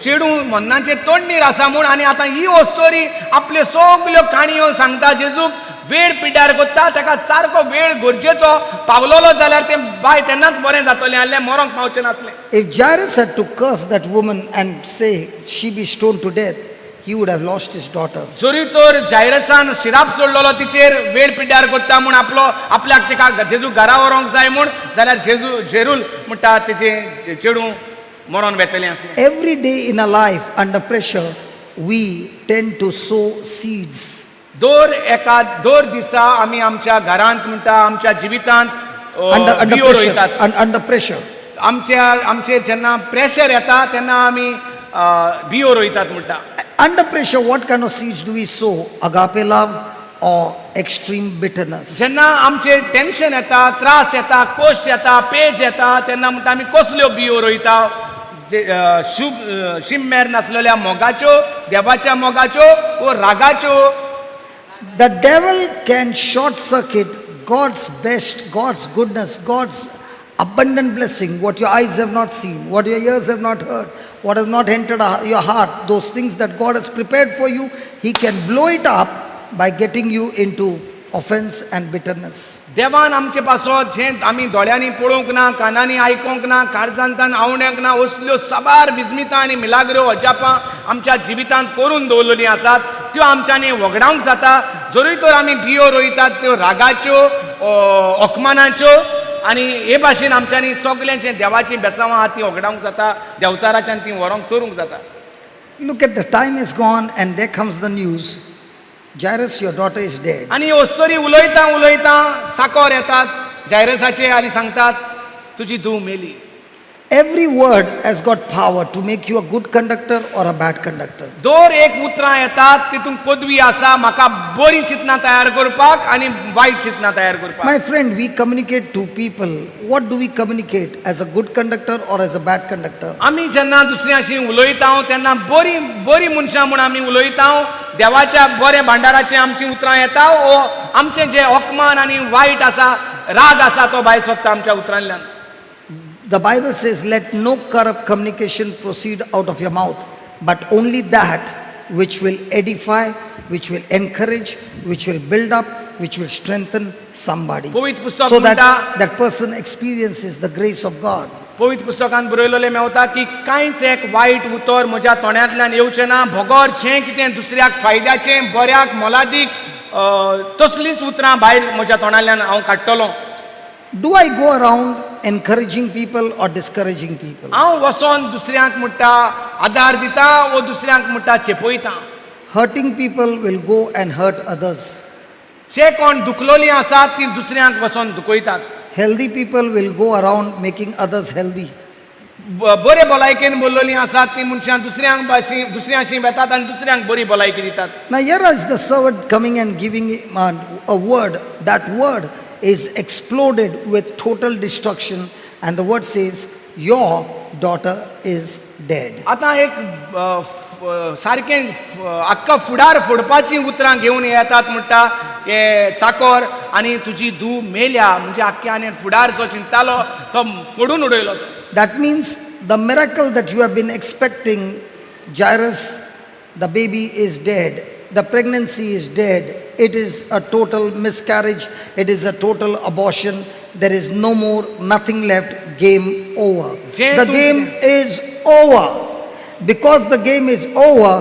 चेडूं मरणाचे तोंडीर आसा म्हूण आनी आतां ही वस्तोरी आपल्यो सगल्यो काणयो सांगता जेजूक वेळ पिड्ड्यार कोत्ता ताका सारको वेळ गरजेचो पावलोलो जाल्यार तें बाय तेन्नाच बरें जातलें आहलें मरोंक पावचें नासलें. If Jairus had to curse that woman and say she be stoned to death, he would have lost his daughter. जरी तर जायरसान शिराप सोडलेलो तिचेर वेळ पिड्ड्यार कोत्ता म्हूण आपलो आपल्याक तिका जेजू घरा व्हरोंक जाय म्हूण जाल्यार जेजू जेरूल म्हणटा तेजें चेडूं मरोन वेतलें आसलें. Every day in our life, under pressure, we tend to sow seeds. दर एका दर दिसा आमी आमच्या घरांत म्हणटा आमच्या जिवितांत Under बियो pressure. रोयतात. Under pressure. आमच्या आमचेर जेन्ना प्रेशर येता तेन्ना आमी बियो रोयतात म्हणटा. Under pressure, what kind of seeds do we sow? Agape love or extreme bitterness? जेन्ना आमचेर टेन्शन येता त्रास येता कोश्ट येता पेज येता तेन्ना म्हणटा आमी कसल्यो बियो रोयता जे शुभ शिम्मेर नासलेल्या मोगाच्यो देवाच्या मोगाच्यो वो रागाच्यो. The devil can short circuit God's best, God's goodness, God's abundant blessing, what your eyes have not seen, what your ears have not heard, what has not entered your heart, those things that God has prepared for you, he can blow it up by getting you into offense and bitterness. देवान आमचे पासत जें आमी दोळ्यांनी पळोवंक ना कानांनी आयकोंक ना काळजांतान आवड्यांक ना असल्यो साबार विस्मितां आनी मिलाग्रो अजापां आमच्या जिवितांत करून दवरलेलीं आसात त्यो आमच्यांनी वगडावंक जाता जरूय तर आमी बियो रोयतात त्यो रागाच्यो अकमानाच्यो आनी हे भाशेन आमच्यांनी सगल्यांचें देवाचीं बेसांवां आहा तीं वगडावंक जाता देवचाराच्यान तीं व्हरोंक चोरूंक जाता. Look at the time is gone and there comes the news. Jairus, your daughter is dead. आनी अस्तोरी उलयता उलयता साकोर येतात जायरसाचे आनी सांगतात तुजी धूव मेली. Every word has got power to make you a good conductor or a bad conductor. दर एक उतरां येतात तितूंत पदवी आसा म्हाका बरीं चिंतनां तयार करपाक आनी वायट चिंतनां तयार करपाक. My friend, we communicate to people. What do we communicate? As a good conductor or as a bad conductor? आमी जेन्ना दुसऱ्यांशी उलयता तेन्ना बरी बरी मनशां म्हूण आमी उलयता देवाच्या बऱ्या भांडाराचें आमचीं उतरां येता ओ आमचें जें अपमान आनी वायट आसा राग आसा तो भायर सोदता आमच्या उतरांतल्यान. The Bible says, let no corrupt communication proceed out of your mouth, but only that which will edify, which will encourage, which will build up, which will strengthen somebody. पवित्र पुस्तक So that म्हणटा- that person experiences the grace of God. पवित्र पुस्तकान बरयलेलें मेवता की कांयच एक वायट उतर म्हज्या तोंडांतल्यान येवचें ना बगर जें कितें दुसऱ्याक फायद्याचें बऱ्याक मोलादीक तसलींच उतरां भायर म्हज्या तोंडांतल्यान हांव काडटलो. Do I go around encouraging people or discouraging people? हांव वचोन दुसऱ्यांक म्हणटा आदार दिता वो दुसऱ्यांक म्हणटा चेपयता. Hurting people will go and hurt others. जे कोण दुखलोलीं आसात ती दुसऱ्यांक वचोन दुखयतात. Healthy people will go around making others healthy. बरे भलायकेन बोल्लोलीं आसात ती मनशां दुसऱ्यांक भाशी दुसऱ्यांशी वेतात आनी दुसऱ्यांक बरी भलायकी दितात. Now, here is the servant coming and giving him a word. That word is exploded with total destruction, and the word says, your daughter is dead. आतां एक सारकें आख्खा फुडार फोडपाचीं उतरां घेवन येतात म्हणटा हे चाकोर आनी तुजी धूव मेल्या म्हणजे आख्खे आनी फुडार जो चिंततालो तो फोडून उडयलो. That means the miracle that you have been expecting, Jairus, the baby is dead, the pregnancy is dead, it is a total miscarriage, it is a total abortion, there is no more, nothing left, game over. The game is over. Because the game is over,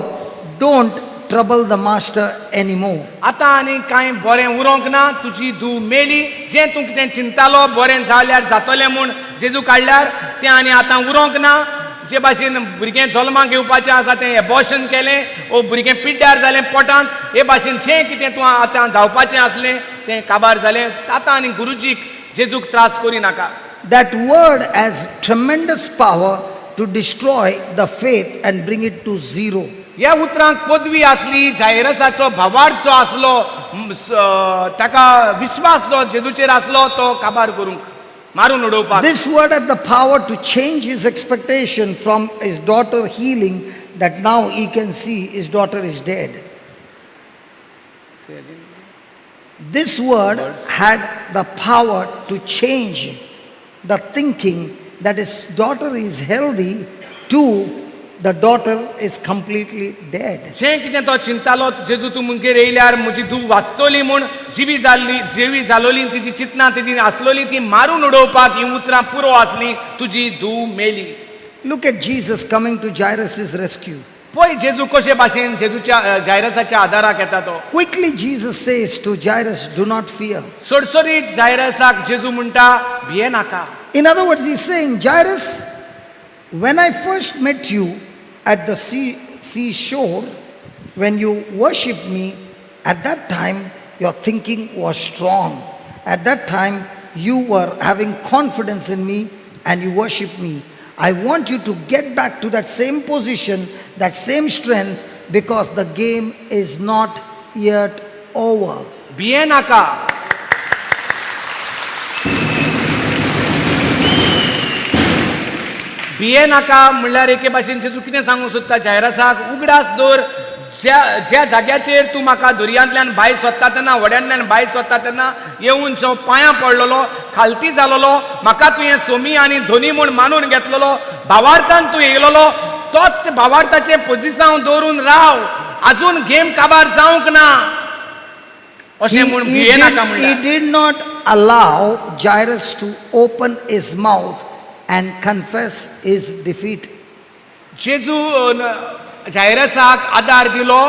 don't trouble the master anymore. आतां आनी कांय बरें उरोंक ना तुजी धूव मेली जें तूं कितें चिंतालो बरें जाल्यार जातलें म्हूण जेजू काडल्यार तें आनी आतां उरोंक ना जे भाशेन भुरगें जल्माक येवपाचें आसा तें एबॉर्शन केलें ओ भुरगें पिड्ड्यार जालें पोटांत हे भाशेन जें कितें तूं आतां जावपाचें आसलें तें काबार जालें आतां आनी गुरुजीक जेजूक त्रास करी नाका. That word has tremendous power to destroy the faith and bring it to zero. ह्या उतरांक पदवी आसली जायरसाचो भावार्थ जो आसलो ताका विस्वास जो जेजूचेर आसलो तो काबार करूंक मारून उडोवपाक. This word had the power to change his expectation from his daughter healing, that now he can see his daughter is dead. This word had the power to change the thinking that his daughter is healthy to the daughter is completely dead. जें कितें तो चिंतालो जेजू तूं मुगेर येयल्यार म्हजी धूव वाचतली म्हूण जिवी जाल्ली जिवी जालोली तिजी चिंतना तिजी आसलोली ती मारून उडोवपाक ही उतरां पुरो आसली तुजी धूव मेली. Look at Jesus coming to Jairus' rescue. पळय जेजू कशे भाशेन जेजूच्या जायरसाच्या आदाराक येता तो. Quickly Jesus says to Jairus, do not fear. सोडसोडीत जायरसाक जेजू म्हणटा भिये नाका. In other words, he's saying, Jairus, when I first met you at the seashore, when you worshipped me, at that time your thinking was strong. At that time you were having confidence in me and you worshipped me. I want you to get back to that same position, that same strength, because the game is not yet over. भिये नाका. भिये नाका म्हणल्यार एके भाशेन जेजू कितें सांगूंक सोदता जायरसाक उगडास दवर ज्या ज्या जाग्याचेर तूं म्हाका दर्यांतल्यान भायर सोदता तेन्ना व्हड्यांतल्यान भायर सोदता तेन्ना येवन जो पांयां पडलेलो खालती जालोलो म्हाका तुवें सोमी आनी धोनी म्हूण मानून घेतलेलो भावार्थान तूं येयलोलो तोच भावार्थाचें पोजिसांव दवरून राव आजून गेम काबार जावंक ना अशें म्हूण भिये नाका He म्हणल्यार. did not allow Jairus to open his mouth and confess his defeat. जेजू जायरसाक आदार दिलो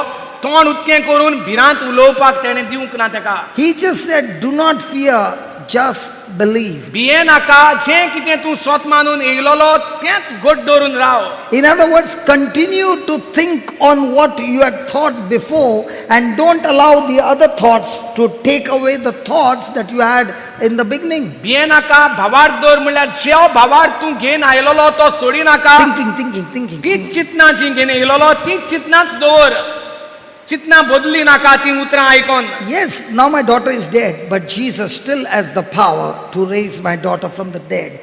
तोंड उक्तें करून भिरांत उलोवपाक तेणें दिवंक ना ताका. He just said, do not fear, just believe. भिये नाका जें कितें तूं सोत मानून येयलोलो तेंच घट दवरून राव. In other words, continue to think on what you had thought before and don't allow the other thoughts to take away the thoughts that you had in the beginning. भिये नाका भावार्थ दवर म्हणल्यार ज्यो भावार्थ तूं घेवन आयलोलो तो सोडी नाका. Thinking, thinking, thinking. तीच चिंतना जी घेवन येयलोलो तीच चिंतनाच दवर चिंतना बदली नाका ती उतरां आयकोन. Yes, now my daughter is dead, but Jesus still has the power to raise my daughter from the dead.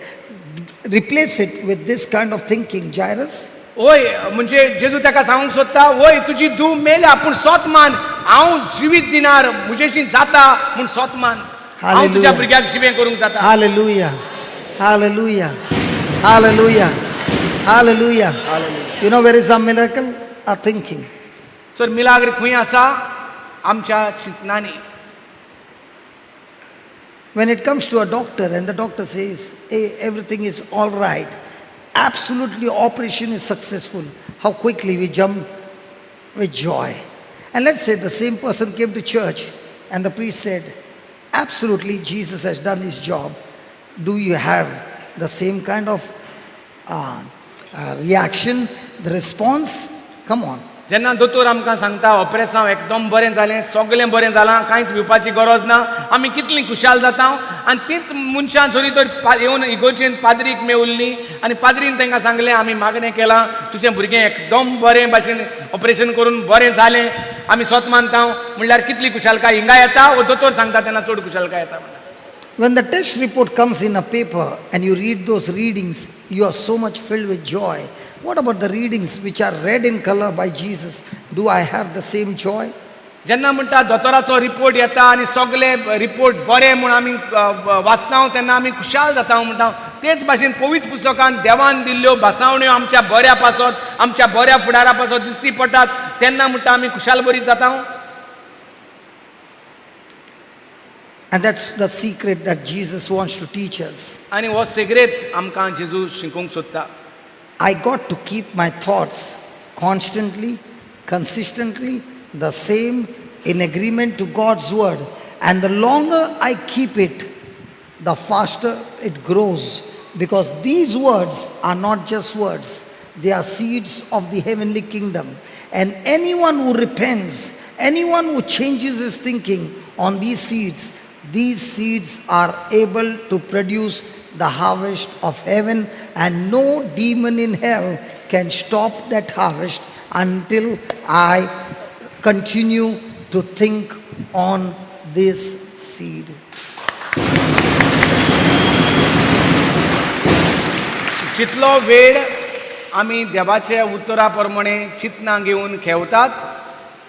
Replace it with this kind of thinking, Jairus. ओय म्हणजे जेजू ताका सांगूंक सोदता वय तुजी धूव मेल्या पूण सोत मान हांव जिवीत दिनार म्हजेशी जाता म्हूण सोत मान हांव तुज्या भुरग्याक जिवें करूंक जाता. Hallelujah. Hallelujah. Hallelujah. Hallelujah. You know where is our miracle? Our thinking. तर मिलाग्र खंय आसा आमच्या चिंतनांनी. When it comes to a doctor and the doctor says, hey, everything is all right, absolutely operation is successful, how quickly we jump with joy. And let's say the same person came to church and the priest said, absolutely Jesus has done his job. Do you have the same kind of reaction, the response? Come on. जेन्ना दोतोर आमकां सांगता ऑपरेसांव एकदम बरें जालें सगळें बरें जालां कांयच भिवपाची गरज ना आमी कितलीं खुशाल जाता आनी तीच मनशां जरी तर येवन इगोर्जेन पाद्रीक मेवल्लीं आनी पाद्रीन तांकां सांगलें आमी मागणें केलां तुजें भुरगें एकदम बरें भाशेन ऑपरेशन करून बरें जालें आमी सोत मानता म्हणल्यार कितली खुशालकाय हिंगा येता वो दोतोर सांगता तेन्ना चड खुशालकाय येता. When the test report comes in a paper and you read those readings, you are so much filled with joy. What about the readings which are red in color by Jesus? Do I have the same joy? जेन्ना म्हणटा दोतोराचो report येता आनी सगळे report बरे म्हूण आमी वाचता तेन्ना आमी खुशाल जाता म्हणटा. तेच भाशेन पवित्र पुस्तकान देवान दिल्ल्यो भासावण्यो आमच्या बऱ्या पासत आमच्या बऱ्या फुडारा पासत दिसती पडटात तेन्ना म्हणटा आमी खुशाल बरी जाता. And that's the secret that Jesus wants to teach us. आनी हो सिगरेट आमकां जेजू शिकोवंक सोदता. I got to keep my thoughts constantly, consistently, the same, in agreement to God's word. And the longer I keep it, the faster it grows. Because these words are not just words. They are seeds of the heavenly kingdom. And anyone who repents, anyone who changes his thinking on these seeds are able to produce the harvest of heaven, and no demon in hell can stop that harvest until I continue to think on this seed. जितलो वेळ आमी देवाच्या उतरा प्रमाणे चिंतनां घेवन खेवतात,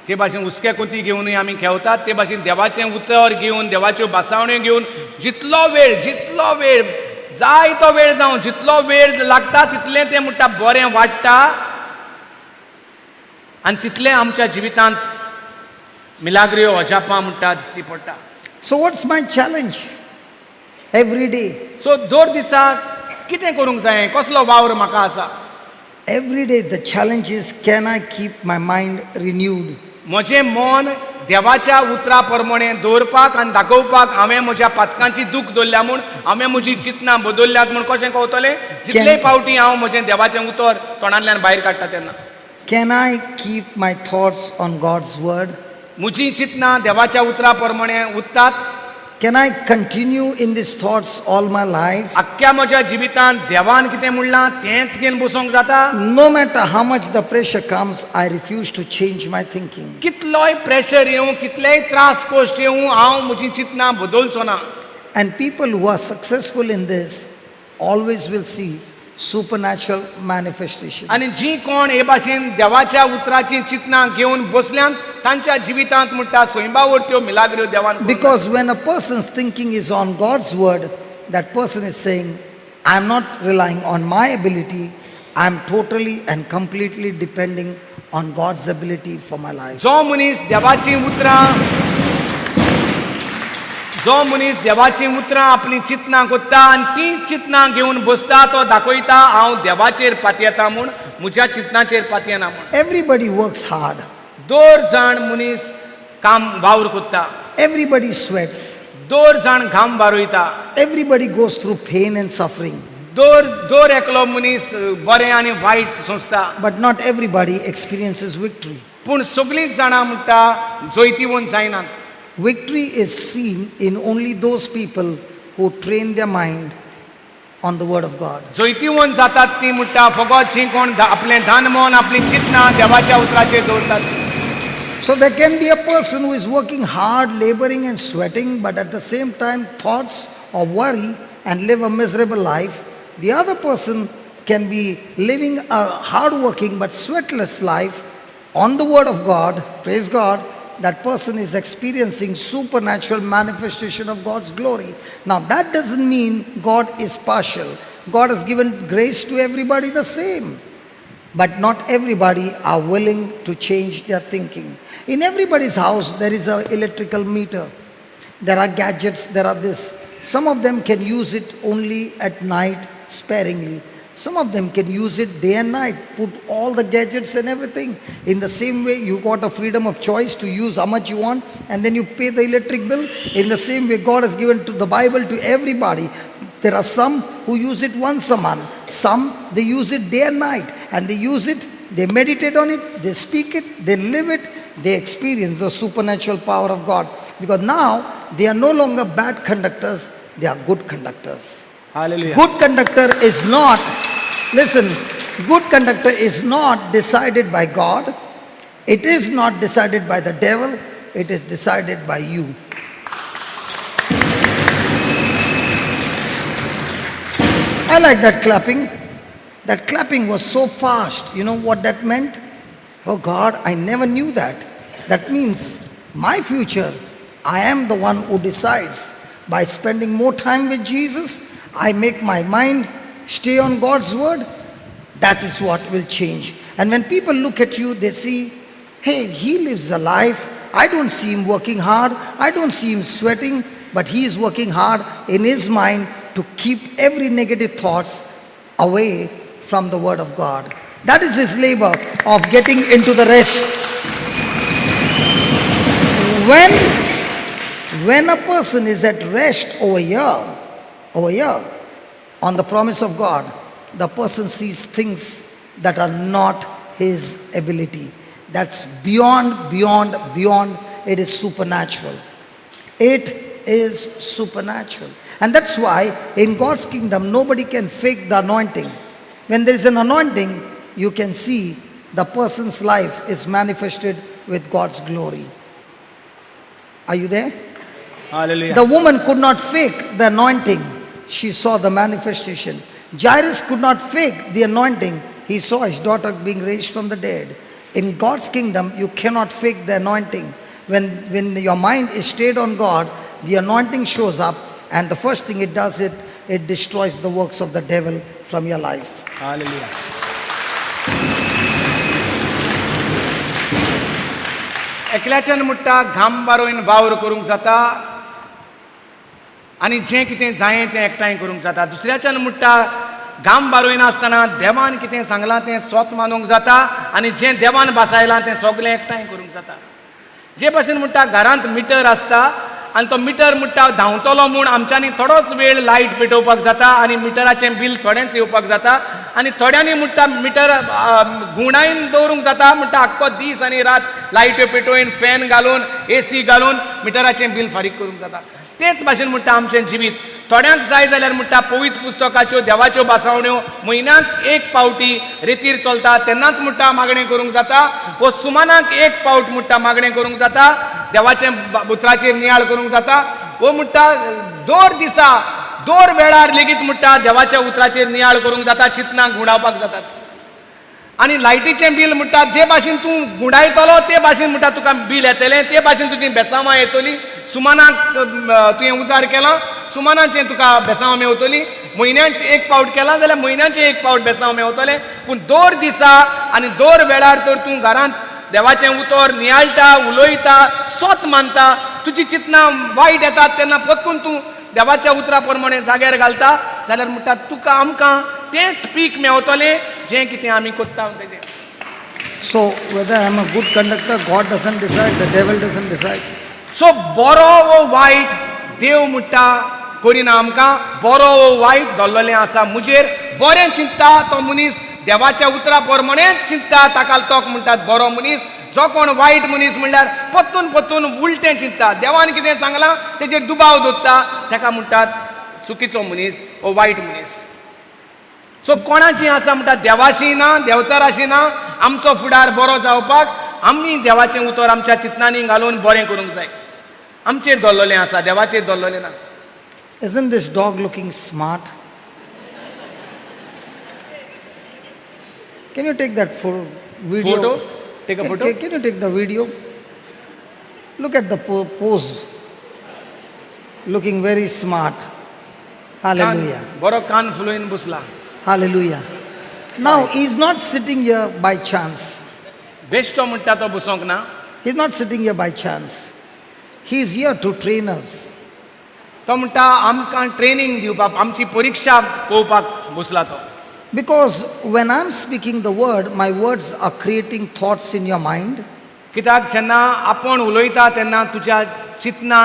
जे भाशेन हुस्क्या कोती घेवनूय आमी खेवतात, ते भाशेन देवाचें उतर घेवन, देवाच्यो भासावण्यो घेवन जितलो वेळ, जितलो वेळ जाय तो वेळ जावं, जितलो वेळ लागता तितलें तें म्हणटा बरें वाडटा आनी तितलें आमच्या जिवितांत मिलाग्रियो अजापां म्हणटा दिसती पडटा. So what's my challenge? Every day. So दर दिसा कितें करूंक जाय, कसलो वावर म्हाका आसा? Every day the challenge is, can I keep my mind renewed? म्हजें मन देवाच्या उतरा प्रमाणे दवरपाक आनी दाखोवपाक हांवें म्हज्या पातकांची दूख दवरल्या म्हूण, हांवें म्हजी चिंतनां बदल्ल्यात म्हूण कशें कळटलें? जितले फावटी हांव म्हजें देवाचें उतर तोंडांतल्यान भायर काडटा तेन्ना. Can I keep my thoughts on God's word? म्हजी चिंतनां देवाच्या उतरा प्रमाणे उरतात? Can I continue in these thoughts all my life? आख्ख्या म्हज्या जिवितांत देवान कितें म्हणलां तेंच घेवन बसोंक जाता? No matter how much the pressure comes, I refuse to change my thinking. कितलोय प्रेशर येवं, कितलेय त्रास कश्ट येवं, हांव म्हजी चिंतनां बदलचो ना. And people who are successful in this always will see supernatural manifestation. आनी जी कोण हे भाशेन देवाच्या उतराची चिंतनां घेवन बसल्यान तांच्या जिवितांत म्हणटा स्वयंबावर त्यो मिलाग्र्यो देवान करून. Because when a person's thinking is on God's word, that person is saying, I am not relying on my ability, I am totally and completely depending on God's ability for my life. जो मनीस देवाची उतरां, जो मनीस देवाची उतरां आपली चिंतनां कोत्ता आनी ती चिंतनां घेवन बसता, तो दाखयता हांव देवाचेर पातयेता म्हूण, म्हज्या चिंतनाचेर पातयेना म्हूण. Everybody works hard. दर जाण मनीस काम वावर कोत्ता. Everybody sweats. दर जाण घाम बारयता. Everybody goes through pain and suffering. दर एकलो मनीस बरें आनी वायट सोंसता. But not everybody experiences victory. पूण सगळींच जाणां म्हणटा जैतिवंत जायनात. Victory is seen in only those people who train their mind on the word of God. जैतिवंत जातात ती म्हणटा फकत जी कोण आपलें ध्यान मन आपली चिंतनां देवाच्या उतराचेर दवरतात. So there can be a person who is working hard, laboring and sweating, but at the same time thoughts or worry and live a miserable life. The other person can be living a hard-working but sweatless life on the word of God. Praise God. That person is experiencing supernatural manifestation of God's glory. Now that doesn't mean God is partial. God has given grace to everybody the same. But not everybody are willing to change their thinking. In everybody's house there is an electrical meter. There are gadgets, there are this. Some of them can use it only at night sparingly. Some of them can use it day and night, put all the gadgets and everything. In the same way, you got a freedom of choice to use how much you want, and then you pay the electric bill. In the same way, God has given to the Bible to everybody. There are some who use it once a month. Some, they use it day and night. And they use it, they meditate on it, they speak it, they live it, they experience the supernatural power of God. Because now, they are no longer bad conductors, they are good conductors. Hallelujah. Good conductor is not, listen, good conductor is not decided by God. It is not decided by the devil. It is decided by you. I like that clapping. That clapping was so fast. You know what that meant? Oh God, I never knew that. That means my future, I am the one who decides. By spending more time with Jesus, I make my mind stay on God's word. That is what will change. And when people look at you, they see, hey, he lives a life. I don't see him working hard. I don't see him sweating, but he is working hard in his mind to keep every negative thoughts away from the word of God. That is his labor of getting into the rest. When a person is at rest over here, on the promise of God, the person sees things that are not his ability. That's beyond, beyond, beyond. It is supernatural. It is supernatural. And that's why in God's kingdom, nobody can fake the anointing. When there is an anointing, you can see the person's life is manifested with God's glory. Are you there? Hallelujah. The woman could not fake the anointing. She saw the manifestation. Jairus could not fake the anointing. He saw his daughter being raised from the dead. In God's kingdom, you cannot fake the anointing. When your mind is stayed on God, the anointing shows up, and the first thing it does, it destroys the works of the devil from your life. Hallelujah. एकल्याच्यान म्हणटा घाम बारोवन वावर करूंक जाता आनी जें कितें जायें तें एकठांय करूंक जाता. दुसऱ्याच्यान म्हणटा घाम बारयनासतना देवान कितें सांगलां तें स्वत मानूंक जाता आनी जें देवान भासायलां तें सगळें एकठांय करूंक जाता. जे भाशेन म्हणटा घरांत मिटर आसता आनी तो मिटर म्हणटा धांवतलो म्हूण आमच्यांनी थोडोच वेळ लायट पेटोवपाक जाता आनी मिटराचें बील थोडेंच येवपाक जाता आनी थोड्यांनी म्हणटा मिटर घुंवडायन दवरूंक जाता म्हणटा आख्खो दीस आनी रात लायट्यो पेटोवन फॅन घालून एसी घालून मिटराचें बील फारीक करूंक जाता. तेच भाशेन म्हणटा आमचें जिवीत थोड्यांक जाय जाल्यार म्हणटा पवित्र पुस्तकाच्यो देवाच्यो भासावण्यो म्हयन्याक एक पावटी रेतीर चलता तेन्नाच म्हणटा मागणें करूंक जाता वो सुमानाक एक पावट म्हणटा मागणें करूंक जाता देवाचें उतराचेर नियाळ करूंक जाता वो म्हणटा दर दिसा दर वेळार लेगीत म्हणटा देवाच्या उतराचेर नियाळ करूंक जाता चिंतनाक घुंवडावपाक जातात. आनी लायटीचें बील म्हणटा जे भाशेन तूं घुंवडायतलो ते भाशेन म्हणटा तुका बील येतलें ते भाशेन तुजी बेसांवां येतली. सुमानाक तुवें उजार केला सुमानाचें तुका बेसांवां मेवतली. म्हयन्याक एक पावट केला जाल्यार म्हयन्याचें एक पावट बेसांव मेवतलें. पूण दर दिसा आनी दर वेळार तर तूं घरांत देवाचें उतर नियाळटा उलयता सोत मानता तुजी चिंतनां वायट येतात तेन्ना परतून तूं देवाच्या उतरा प्रमाणे जाग्यार घालता जाल्यार म्हणटा तुका आमकां तेंच पीक मेवतलें जें कितें आमी कोत्ता तेजें. So whether I am a good conductor, God doesn't decide, the devil doesn't decide. So बरो वो वायट देव म्हणटा करिना आमकां बरो वो वायट धरलेलें आसा मुजेर. बरें चिंतता तो मनीस देवाच्या उतरा प्रमाणेच चिंतता ताका तोक म्हणटात बरो मनीस. जो कोण वायट मनीस म्हणल्यार परतून परतून उलटें चिंतता देवान कितें सांगलां तेजेर दुबाव दवरता ताका म्हणटात चुकीचो मनीस वो वायट मनीस. सो कोणाची आसा म्हणटा देवाशी ना देवचाराशी ना आमचो फुडार बरो जावपाक आमी देवाचें उतर आमच्या चिंतनांनी घालून बरें करूंक जाय. आमचेर दवरलेलें आसा देवाचेर दवरलेलें ना. Isn't this dog looking smart? Can you take that video? Photo? Take a photo? Can you take the video? Look at the pose. Looking very smart. Hallelujah. बरो कान फुलोवन बसला. Hallelujah. Now, he is not sitting here by chance. बेश्टो म्हणटा तो बसोंक ना. He is not sitting here by chance. He is here to train us. तो म्हणटा आमकां ट्रेनिंग दिवपाक आमची परिक्षा पळोवपाक बसला तो. Because when I am speaking the word, my words are creating thoughts in your mind. कित्याक जेन्ना आपूण उलयता तेन्ना तुज्या चिंतनां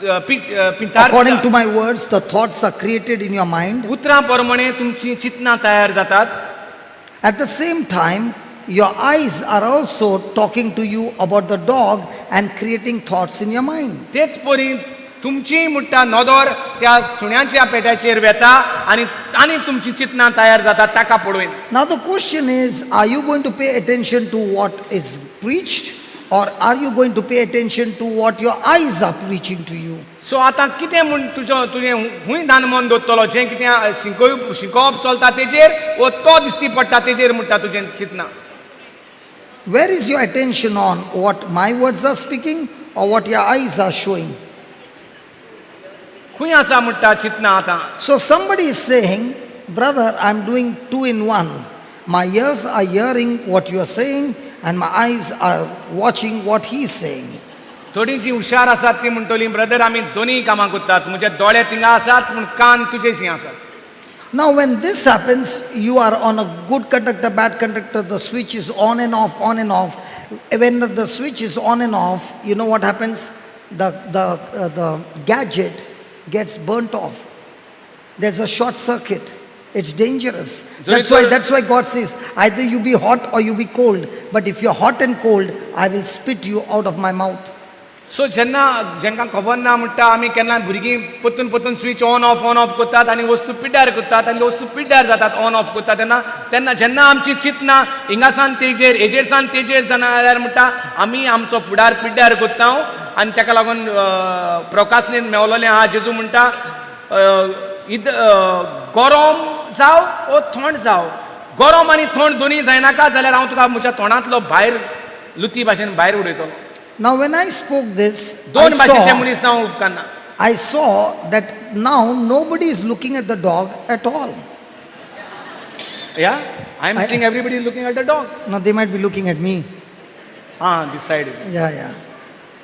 According to my words, the thoughts are created in your mind. उतरां प्रमाणे तुमची चिंतनां तयार जातात. At the same time, your eyes are also talking to you about the dog and creating thoughts in your mind. तेच परी तुमची म्हणटा नदर त्या सुण्याच्या पेट्याचेर वेता आनी आनी तुमची चिंतनां तयार जातात ताका पळोवन. Now the question is, are you going to pay attention to what is preached or are you going to pay attention to what your eyes are preaching to you? So आतां कितें म्हूण तुजो तुजें खूंय ध्यान मन दवरतलो जें कितें शिकोवप चलता तेजेर वो तो दिश्टी पडटा तेजेर म्हणटा तुजें चिंतनां. Where is your attention on? What my words are speaking or what your eyes are showing? खूंय आसा म्हणटा चिंतनां आतां. So somebody is saying, brother, I am doing two in one. My ears are hearing what you are saying and my eyes are watching what he is saying. थोडीं जी हुशार आसात ती म्हणटली ब्रदर आमी दोनूय कामां करतात म्हजे दोळे थिंगा आसात पूण कान तुजेशी आसात. Now when this happens, you are on a good conductor, bad conductor, the switch is on and off, on and off. When the switch is on and off, you know what happens? The gadget gets burnt off. There's a short circuit. It's dangerous. जरी That's why तर- that's why God says, either you be hot or you be cold. But if you're hot and cold, I will spit you out of my mouth. So जेन्ना जेंकां खबर ना म्हणटा आमी केन्ना भुरगीं परतून परतून स्विच ऑन ऑफ करतात आनी वस्तू पिड्ड्यार करतात आनी वस्तू पिड्ड्यार जातात ऑन ऑफ करतात तेन्ना तेन्ना जेन्ना आमची चिंतना हिंगासान तेजेर हेजेरसान तेजेर जाना जाल्यार म्हणटा आमी आमचो फुडार पिड्ड्यार करता आनी ताका लागून प्रकासनेन मेवलोलें आहा जेजू म्हणटा इद गरम जावं ओ थंड जावं गरम आनी थंड दोनूय जायनाका जाल्यार हांव तुका म्हज्या तोंडांतलो भायर लुती भाशेन भायर उडयतलो. Now when I spoke this, दोन I भाशेचे saw, मनीस जावं उपकारना. I saw that now nobody is looking at the dog at all. Yeah, I am seeing everybody looking at the dog. Now they might be looking at me. Ah, this side. Yeah, yeah.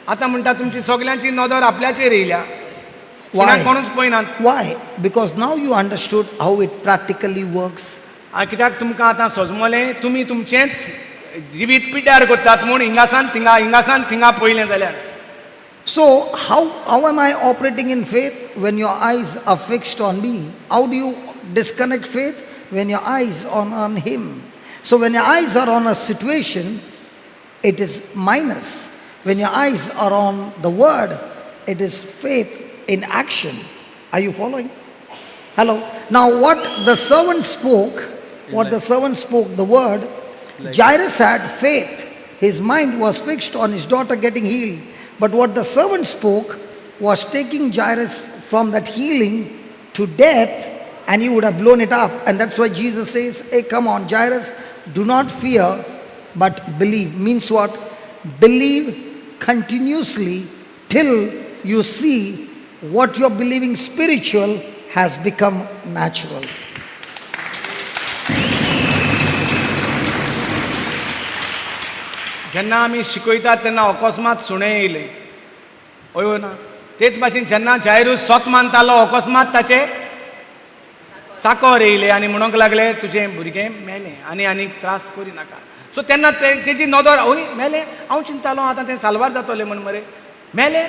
आतां म्हणटा तुमची सगल्यांची नदर आपल्याचेर येयल्या. Why? कोणूच पळयनात. Why? Because now you understood how it practically works. कित्याक तुमकां आतां सजमलें तुमी तुमचेंच जिवीत पिड्ड्यार करतात म्हूण हिंगासान थिंगा हिंगासान थिंगा पळयलें जाल्यार. So how am I operating in faith? When your eyes are fixed on me. How do you disconnect faith? When your eyes are on him. So when your eyes are on a situation, it is minus. When your eyes are on the word, it is faith in action. Are you following? Hello. Now what the servant spoke, the word, Jairus had faith. His mind was fixed on his daughter getting healed. But what the servant spoke was taking Jairus from that healing to death, and he would have blown it up. And that's why Jesus says, hey, come on, Jairus, do not fear, but believe. Means what? Believe continuously till you see what you're believing spiritual has become natural. जेन्ना आमी शिकयतात तेन्ना अकस्मात सुणें येयलें, हय ना? तेच भाशेन जेन्ना जायरूस सोत मानतालो अकस्मात ताचे चाकोर येयले आनी म्हणूंक लागले तुजें भुरगें मेलें आनी आनीक त्रास करिनाका. सो तेन्ना तेजी नदर हय मेलें, हांव चिंतालो आतां तें साल्वार जातलें म्हूण मरे, मेलें.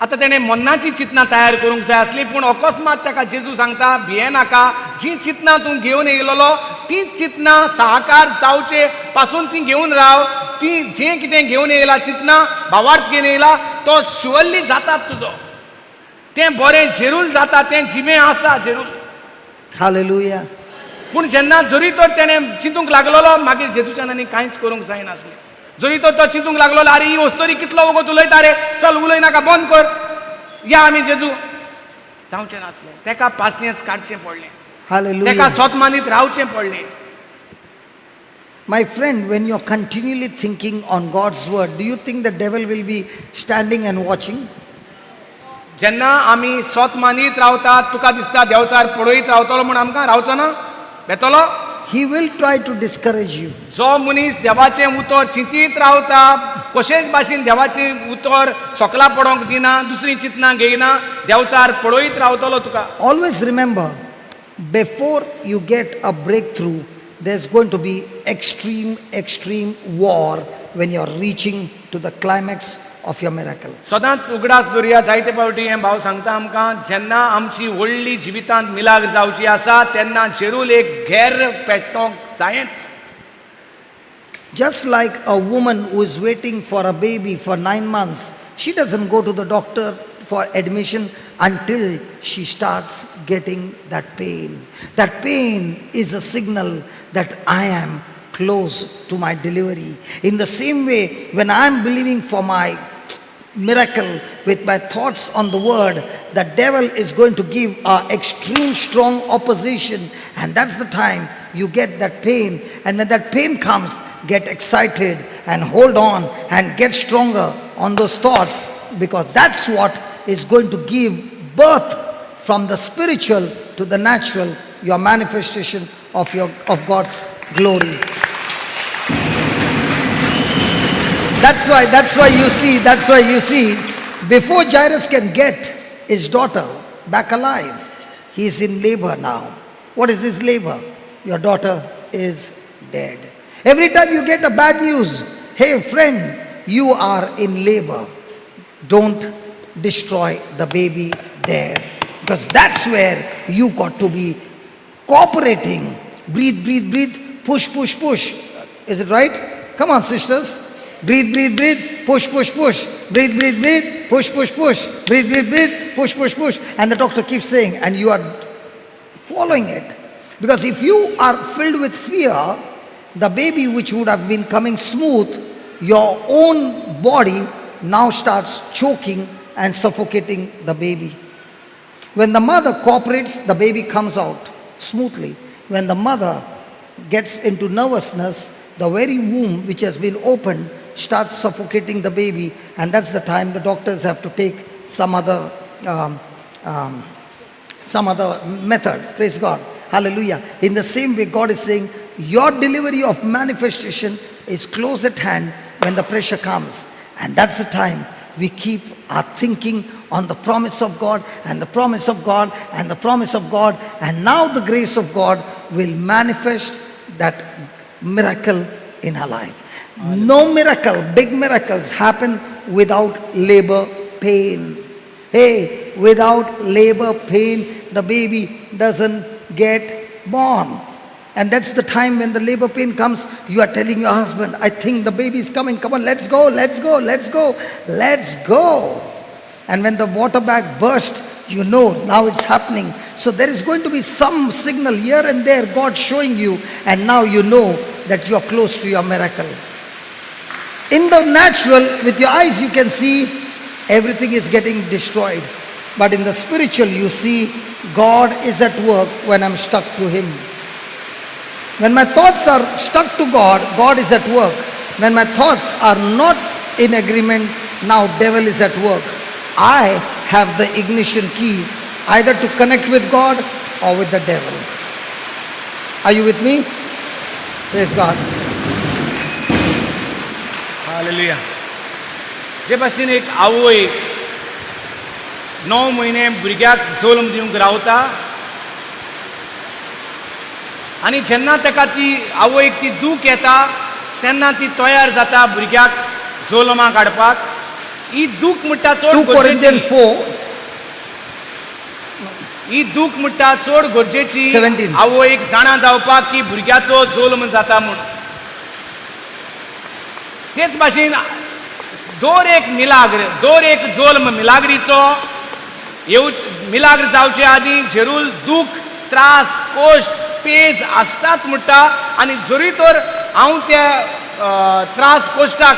आतां तेणें मन्नाची चिंतना तयार करूंक जाय आसली, पूण अकस्मात ताका जेजू सांगता भियेनाका, जीं चिंतना तूं घेवन येयलेलो तीं चिंतना साकार जावचे पासून ती घेवन राव. ती जें कितें घेवन येयला चिंतना भावार्थ घेवन येयला तो शुअरली जातात तुजो, तें बरें जेरूल जाता, तें जिवें आसा जेरूल. हालेलुया. पूण जेन्ना जरी तर तेणें चिंतूंक लागलोलो मागीर जेजूच्यान आनी कांयच करूंक जायनासलें. जरी तर तो चिंतूंक लागलोलो अरे ही वस्तोरी कितलो वगत उलयता रे, चल उलय नाका बंद कर, या आमी जेजू, जावचें नासलें. तेका पासियेंस काडचें पडलें, तेका सोत मानीत रावचें पडलें. My friend, when you're continually thinking on God's word, do you think the devil will be standing and watching? जेन्ना आमी सोत मानीत रावतात तुका दिसता देवचार पळयत रावतलो म्हूण आमकां रावचो ना, बेतलो? He will try to discourage you. जो मनीस देवाचें उतर चिंतीत रावता, कशेच भाशेन देवाचें उतर सकला पडोंक दिना, दुसरी चिंतना घेयना, देवचार पळयत रावतलो तुका. Always remember, before you get a breakthrough, there's going to be extreme, extreme war when you're reaching to the climax of your miracle. सदांच उगडास दवरया, जायते फावटी हें भाव सांगता आमकां, जेन्ना आमची व्हडली जिवितांत मिलाग्र जावची आसा तेन्ना जेरूल एक गैर पेटोंक जायच. Just like a woman who is waiting for a baby for 9 months, she doesn't go to the doctor for admission until she starts getting that pain. That pain is a signal that I am close to my delivery. In the same way, when I am believing for my miracle with my thoughts on the word, the devil is going to give an extreme strong opposition, and that's the time you get that pain. And when that pain comes, get excited and hold on and get stronger on those thoughts, because that's what is going to give birth from the spiritual to the natural, your manifestation of God's glory. That's why you see, before Jairus can get his daughter back alive, he is in labor now. What is this labor? Your daughter is dead. Every time you get a bad news, hey friend, you are in labor. Don't destroy the baby there, because that's where you got to be cooperating, breathe, breathe, breathe, push, push, push. Is it right? Come on, sisters. Breathe, breathe, breathe, push, push, push. Breathe, breathe, breathe, push, push, push. Breathe, breathe, breathe, push, push, push. And the doctor keeps saying, and you are following it. Because if you are filled with fear, the baby which would have been coming smooth, your own body now starts choking and suffocating the baby. When the mother cooperates, the baby comes out smoothly. When the mother gets into nervousness, the very womb which has been opened starts suffocating the baby, and that's the time the doctors have to take some other method. Praise God. Hallelujah. In the same way, God is saying, your delivery of manifestation is close at hand when the pressure comes. And that's the time we keep our thinking on the promise of God and the promise of God and the promise of God. And now the grace of God will manifest that miracle in our life. No miracle, big miracles happen without labor pain. Hey, without labor pain, the baby doesn't get born. And that's the time when the labor pain comes, you are telling your husband, I think the baby is coming. Come on, let's go, let's go, let's go, let's go. And when the water bag bursts, you know now it's happening. So there is going to be some signal here and there, God showing you, and now you know that you are close to your miracle. In the natural, with your eyes you can see everything is getting destroyed. But in the spiritual, you see God is at work when I'm stuck to Him. When my thoughts are stuck to God, God is at work. When my thoughts are not in agreement, now devil is at work. I have the ignition key either to connect with God or with the devil. Are you with me? Praise God. Hallelujah. जे भाशेन एक आवय 9 म्हयने भुरग्याक जल्म दिवंक रावता आनी जेन्ना ताका ती आवयक ती दूख येता तेन्ना ती तयार जाता भुरग्याक जल्माक हाडपाक. ही दूख म्हणटा चड 2 Corinthians 4 ही दूख म्हणटा चड गरजेची 17. आवयक जाणा जावपाक की भुरग्याचो जल्म जाता म्हूण. तेच भाशेन दर एक मिलाग्र, दर एक जल्म मिलाग्रीचो येव मिलाग्र जावचे आदीं जेरूल दूख, त्रास, कोश्ट, पेज आसताच म्हणटा. आनी जरी तर हांव त्या त्रास कोश्टाक,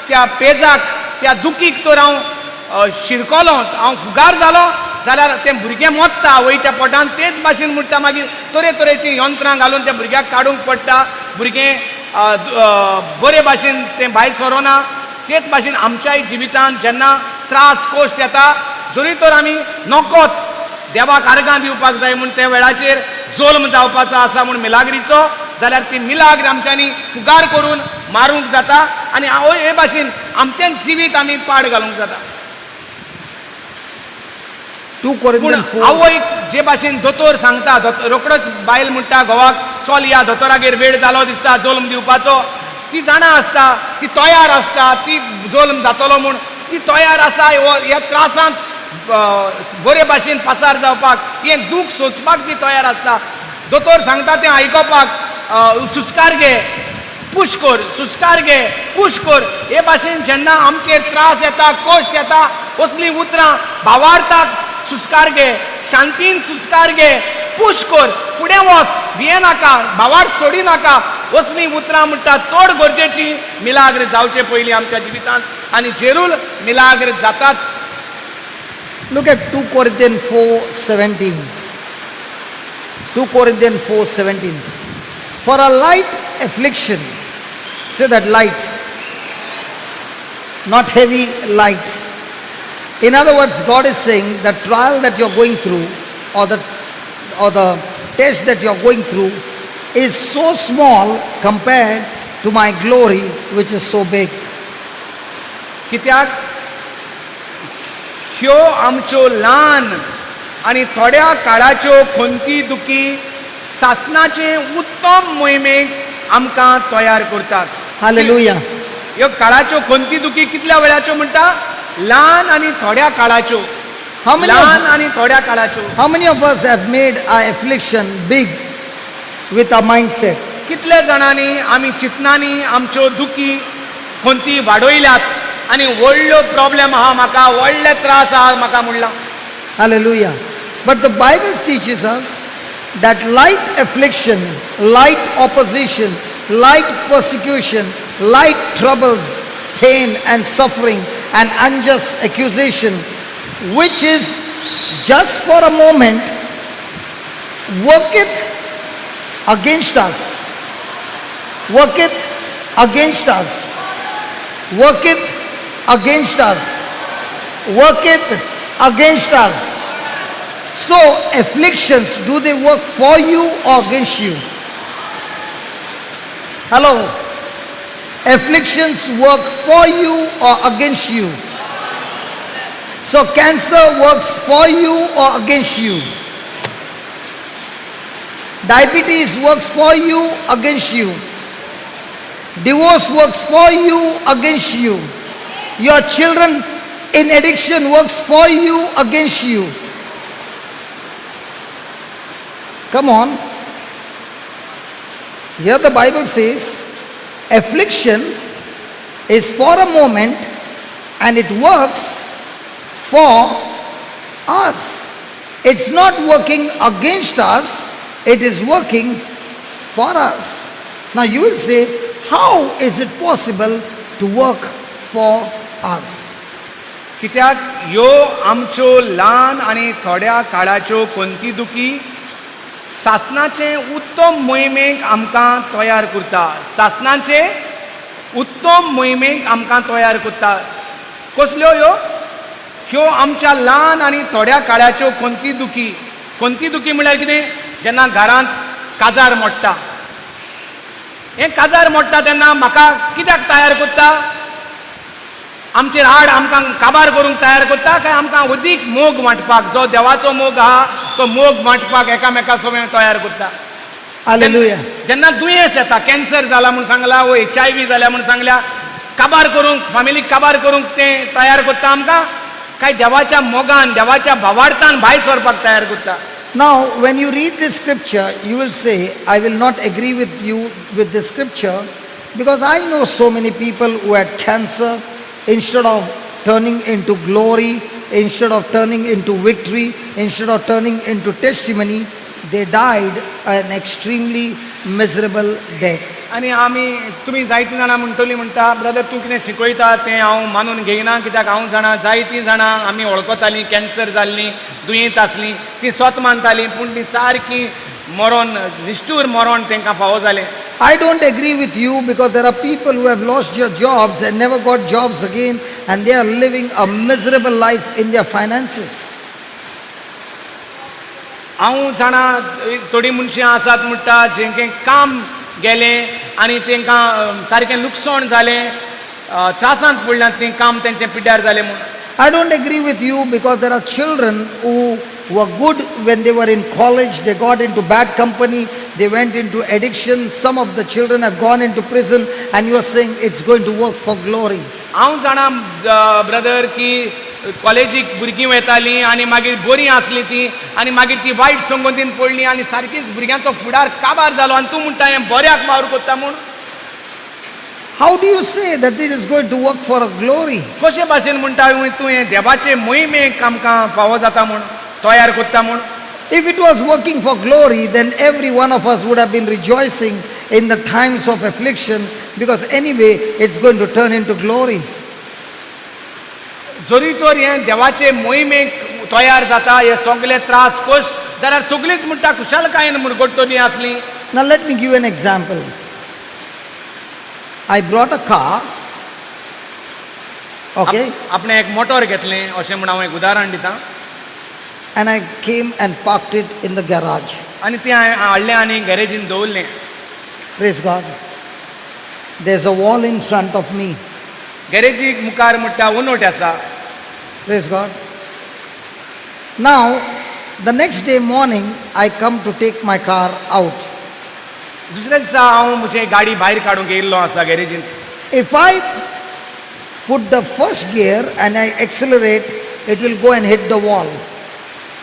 त्या पेजाक, त्या दुखीक तर हांव शिरकलो, हांव फुगार जालो जाल्यार तें भुरगें मोत्ता आवयच्या पोटान. तेच भाशेन म्हणटा मागीर तरेतरेचीं यंत्रां घालून त्या भुरग्याक काडूंक पडटा. भुरगें बरे भाशेन तें भायर सरोना. तेच भाशेन आमच्याय जिवितांत जेन्ना त्रास कोश्ट येता जरी तर आमी नकोत देवाक आर्गां दिवपाक जाय म्हूण त्या वेळाचेर जल्म जावपाचो आसा म्हूण मिलाग्रीचो, जाल्यार ती मिलाग्र आमच्यांनी फुगार करून मारूंक जाता आनी हे भाशेन आमचें जिवीत आमी पाड घालूंक जाता. 2 पूण Corinthians 4 आवयक जे भाशेन दोतोर सांगता, रोकडोच बायल म्हणटा घोवाक चल या दोतोरागेर, वेळ जालो दिसता जल्म दिवपाचो. ती जाणा आसता, ती तयार आसता, ती जल्म जातलो म्हूण ती तयार आसा. ह्या त्रासांत बरे भाशेन पासार जावपाक, हें दूख सोंसपाक ती तयार आसता. दोतोर सांगता तें आयकोपाक, सुस्कार घे, पूश कर, सुस्कार घे, पूश कर. हे भाशेन जेन्ना आमचेर त्रास येता, कश्ट येता, असलीं उतरां भावार्थाक सुस्कार घे, शांतीन सुस्कार घे, पूश कर, फुडें वच, भिये नाका, भावार्थ सोडी नाका, असलीं उतरां म्हणटा चड गरजेची मिलाग्र जावचे पयलीं आमच्या जिवितांत. आनी जेरूल मिलाग्र जाताच. Look at 2 Corinthians 4:17. 2 Corinthians 4:17. For a light affliction, say that light, not heavy, light. In other words, God is saying the trial that you're going through or the test that you're going through is so small compared to my glory which is so big. कित्याक ह्यो आमच्यो ल्हान आनी थोड्या काळाच्यो खंती दुखी सासनाचे उत्तम मोहिमेक आमकां तयार करतात. Hallelujah. ह्यो काळाच्यो खंती दुखी कितल्या वेळाच्यो म्हणटा? ल्हान आनी थोड्या काळाच्यो. How many ल्हान of, आनी थोड्या काळाच्यो. How many of us have made our affliction big with our mindset? कितले जाणांनी आमी चिंतनांनी आमच्यो दुखी खंती वाडयल्यात आनी व्हडलो प्रॉब्लेम आहा म्हाका, व्हडले त्रास आहा म्हाका म्हणलां. Hallelujah. But the Bible teaches us that light affliction, light opposition, light persecution, light troubles, pain and suffering and unjust accusation, which is just for a moment, worketh against us. Worketh against us. Worketh against us. Worketh against us. So, afflictions, do they work for you or against you? Hello? Afflictions work for you or against you? So, cancer works for you or against you? Diabetes works for you, against you? Divorce works for you, against you? Your children in addiction works for you, against you? Come on. Here the Bible says, affliction is for a moment and it works for us. It's not working against us, it is working for us. Now you will say, how is it possible to work for us? कित्याक ह्यो आमच्यो ल्हान आनी थोड्या काळाच्यो खंती दुखी सासणाचे उत्तम मोहिमेक आमकां तयार करता. सासणाचे उत्तम मोहिमेक आमकां तयार करता. कसल्यो ह्यो? ह्यो आमच्या ल्हान आनी थोड्या काळाच्यो खंती दुखी. खंती दुखी म्हणल्यार कितें? जेन्ना घरांत काजार मोडटा, हें काजार मोडटा तेन्ना म्हाका कित्याक तयार करता? आमचेर आड आमकां काबार करूंक तयार करता काय आमकां अदीक मोग वांटपाक, जो देवाचो मोग आहा तो मोग वांटपाक एकामेका सोबें तयार करता? Hallelujah. जेन्ना दुयेंस येता, कॅन्सर जाला म्हूण सांगला वो HIV जाल्या म्हूण सांगल्या, काबार करूंक, फामिलीक काबार करूंक तें तयार करता आमकां काय देवाच्या मोगान, देवाच्या भावार्थान भायर सरपाक तयार करता? Now, when you read this scripture, you will say, "I will not agree with you with this scripture because I know so many people who had cancer. Instead of turning into glory, instead of turning into victory, instead of turning into testimony, they died an extremely miserable death." आनी आमी तुमी जायतीं जाणां म्हणटली, म्हणटा, brother, तूं कितें शिकयता तें हांव मानून घेयना, कित्याक हांव जाणा जायतीं जाणां आमी वळखतालीं, कॅन्सर जाल्लीं, दुयेंत आसलीं, तीं स्वत मानतालीं, पूण तीं सारकीं मरोन, निश्ठूर मरोण तांकां फावो जालें. I don't agree with you because there are people who have lost their jobs and never got jobs again, and they are living a miserable life in their finances. हांव जाणा थोडीं मनशां आसात म्हणटा जेंके काम गेलें आनी तांकां सारकें लुकसाण जालें, त्रासांत पडल्यात तीं, काम तेंचें पिड्ड्यार जालें म्हूण. I don't agree with you because there are children who were good when they were in college, they got into bad company, they went into addiction. Some of the children have gone into prison, and you are saying it's going to work for glory. हांव जाणा brother की कॉलेजीक भुरगीं वयतालीं आनी मागीर बरीं आसलीं तीं आनी मागीर ती वायट संगतीन पडलीं आनी सारकीच भुरग्यांचो फुडार काबार जालो आनी तूं म्हणटा हें बऱ्याक वावर करता म्हूण. How do you say that it is going to work for a glory? कशे भाशेन म्हणटा तूं हें देवाचे मोहिमेक आमकां फावो जाता म्हूण, तयार करता म्हूण? If it was working for glory, then every one of us would have been rejoicing in the times of affliction because anyway it's going to turn into glory. जरी तर हें देवाचे मोहिमेक तयार जाता हे सगळे त्रास कश्ट जाल्यार सगळींच म्हणटा खुशालकायेन मुरगट्टली आसली. Now let me give you an example. I brought a car. Okay? आपणें एक मोटोर घेतलें अशें म्हूण हांव एक उदाहरण दितां. And I came and parked it in the garage. आनी तें हांवें हाडलें आनी गॅरेजीन दवरलें. Praise God. There's a wall in front of me. गॅरेजीक मुखार म्हणटा वणट आसा. Praise God. Now, the next day morning, I come to take my car out. दुसऱ्या दिसा हांव म्हजी गाडी भायर काडूंक येयल्लो आसा गॅरेजीन. If I put the first gear and I accelerate, it will go and hit the wall.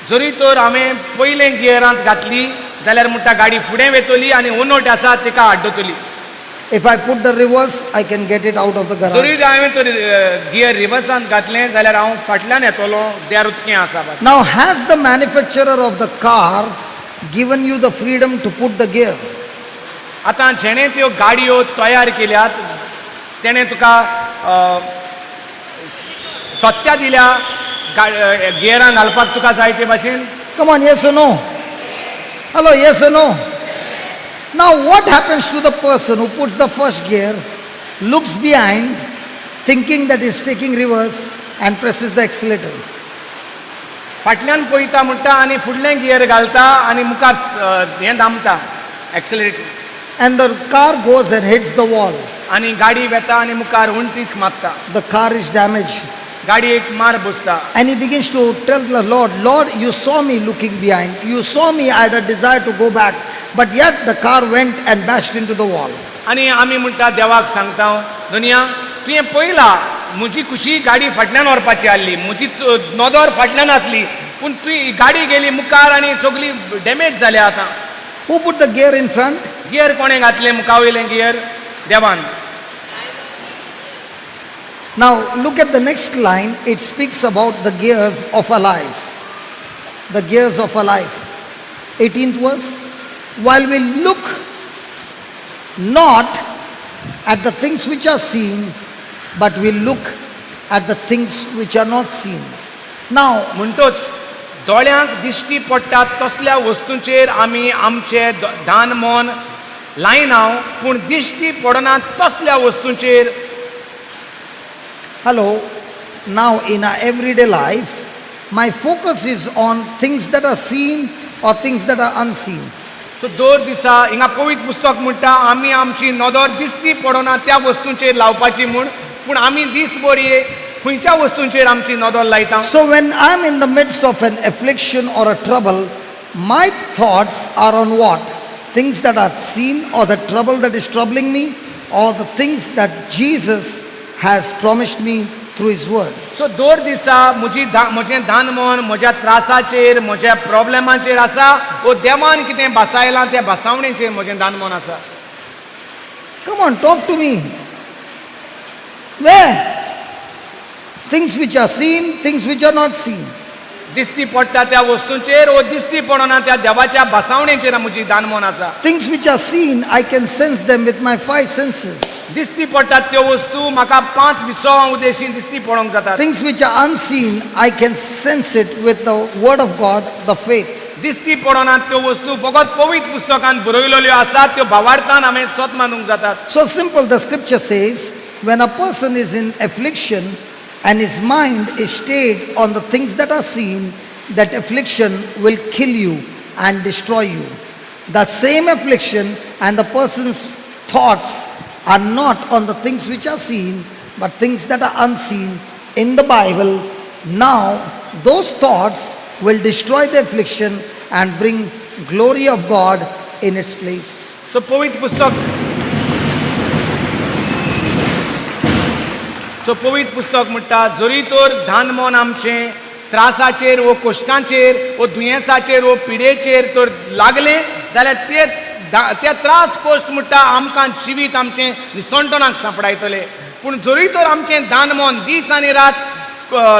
जरी तर हांवें पयलें गियरांत घातली जाल्यार म्हणटा गाडी फुडें वेतली आनी उनोट आसा तिका आड्डतली. If I put the reverse, I can get it out of the garage. जरी हांवें तर गियर रिवर्सान घातलें जाल्यार हांव फाटल्यान येतलो, देर उदकें आसा. Now, has the manufacturer of the car given you the freedom to put the gears? आतां जेणें त्यो गाडयो तयार केल्यात तेणें तुका सत्या दिल्या गियरां घालपाक तुका जाय ते भाशेन? Come on, yes or no? Hello, yes or no? Now, what happens to the person who puts the first gear, looks behind, thinking that he's taking reverse, and presses the accelerator? फाटल्यान पळयता म्हणटा आनी फुडलें gear घालता आनी मुखार हें दामता accelerator. And the car goes and hits the wall. आनी गाडी वेता आनी मुखार उंटीक मारता. The car is damaged. गाडी एक मार बसता. And he begins to tell the Lord, Lord, you saw me looking behind. You saw me, I had a desire to go back. But yet the car went and bashed into the wall. आनी आमी म्हणटा देवाक सांगता, दुनिया तुवें पळयला म्हजी खुशी गाडी फाटल्यान व्हरपाची आहली, म्हजी नदर फाटल्यान आसली, पूण तुवें गाडी गेली मुखार आनी सगळी डॅमेज जाल्या आतां. Who put the gear in front? Gear कोणें घातलें मुखा वयलें गियर? देवान. Now look at the next line. It speaks about the gears of a life. The gears of a life. 18th verse. While we look not at the things which are seen, but we look at the things which are not seen. Now, म्हणटोच दोळ्यांक दिश्टी पडटात तसल्या वस्तूंचेर आमी आमचे दान मन लायना, पूण दिश्टी पडना तसल्या वस्तूंचेर. Hello, now in our everyday life, my focus is on things that are seen or things that are unseen. So दर दिसा हिंगा पवित्र पुस्तक म्हणटा आमी आमची नदर दिश्टी पडना त्या वस्तूंचेर लावपाची म्हूण, पूण आमी दीस भर खंयच्या वस्तूंचेर आमची नदर लायता? So when I'm in the midst of an affliction or a trouble, my thoughts are on what? Things that are seen or the trouble that is troubling me, or the things that Jesus has promised me through His word. So दर दिसा म्हजी म्हजें दान मन म्हज्या त्रासाचेर, म्हज्या प्रॉब्लेमाचेर आसा, वो देवान कितें भासायलां त्या भासावणेचेर म्हजें दान मन आसा? Come on, talk to me. Where? Things which are seen, things which are not seen. दिश्टी पडटा त्या वस्तूंचेर वो दिश्टी पडना त्या देवाच्या भासावणेचेर म्हजी दान मन आसा? Things which are seen, I can sense them with my five senses. दिश्टी पडटात त्यो वस्तू म्हाका पांच विसवां उदेशी दिश्टी पडोवंक जातात. Things which are unseen, I can sense it with the word of God, the faith. दिश्टी पडना त्यो वस्तू फकत पवित्र पुस्तकान बरयलेल्यो आसात, त्यो भावार्थान हांवें सत मानूंक जातात. So simple, the scripture says, when a person is in affliction and his mind is stayed on the things that are seen, that affliction will kill you and destroy you. The same affliction and the person's thoughts are not on the things which are seen, but things that are unseen in the Bible. Now, those thoughts will destroy the affliction and bring glory of God in its place. So पवित्र पुस्तक, so पवित्र पुस्तक म्हणटा, जरी तर धान मन आमचें त्रासाचेर वो कश्टांचेर वो दुयेंसाचेर वो पिडेचेर तर लागलें जाल्यार ते ते त्रास कश्ट म्हणटा आमकां जिवीत आमचें निसणटणाक सांपडायतले, पूण जरी तर आमचें दान मन दीस आनी रात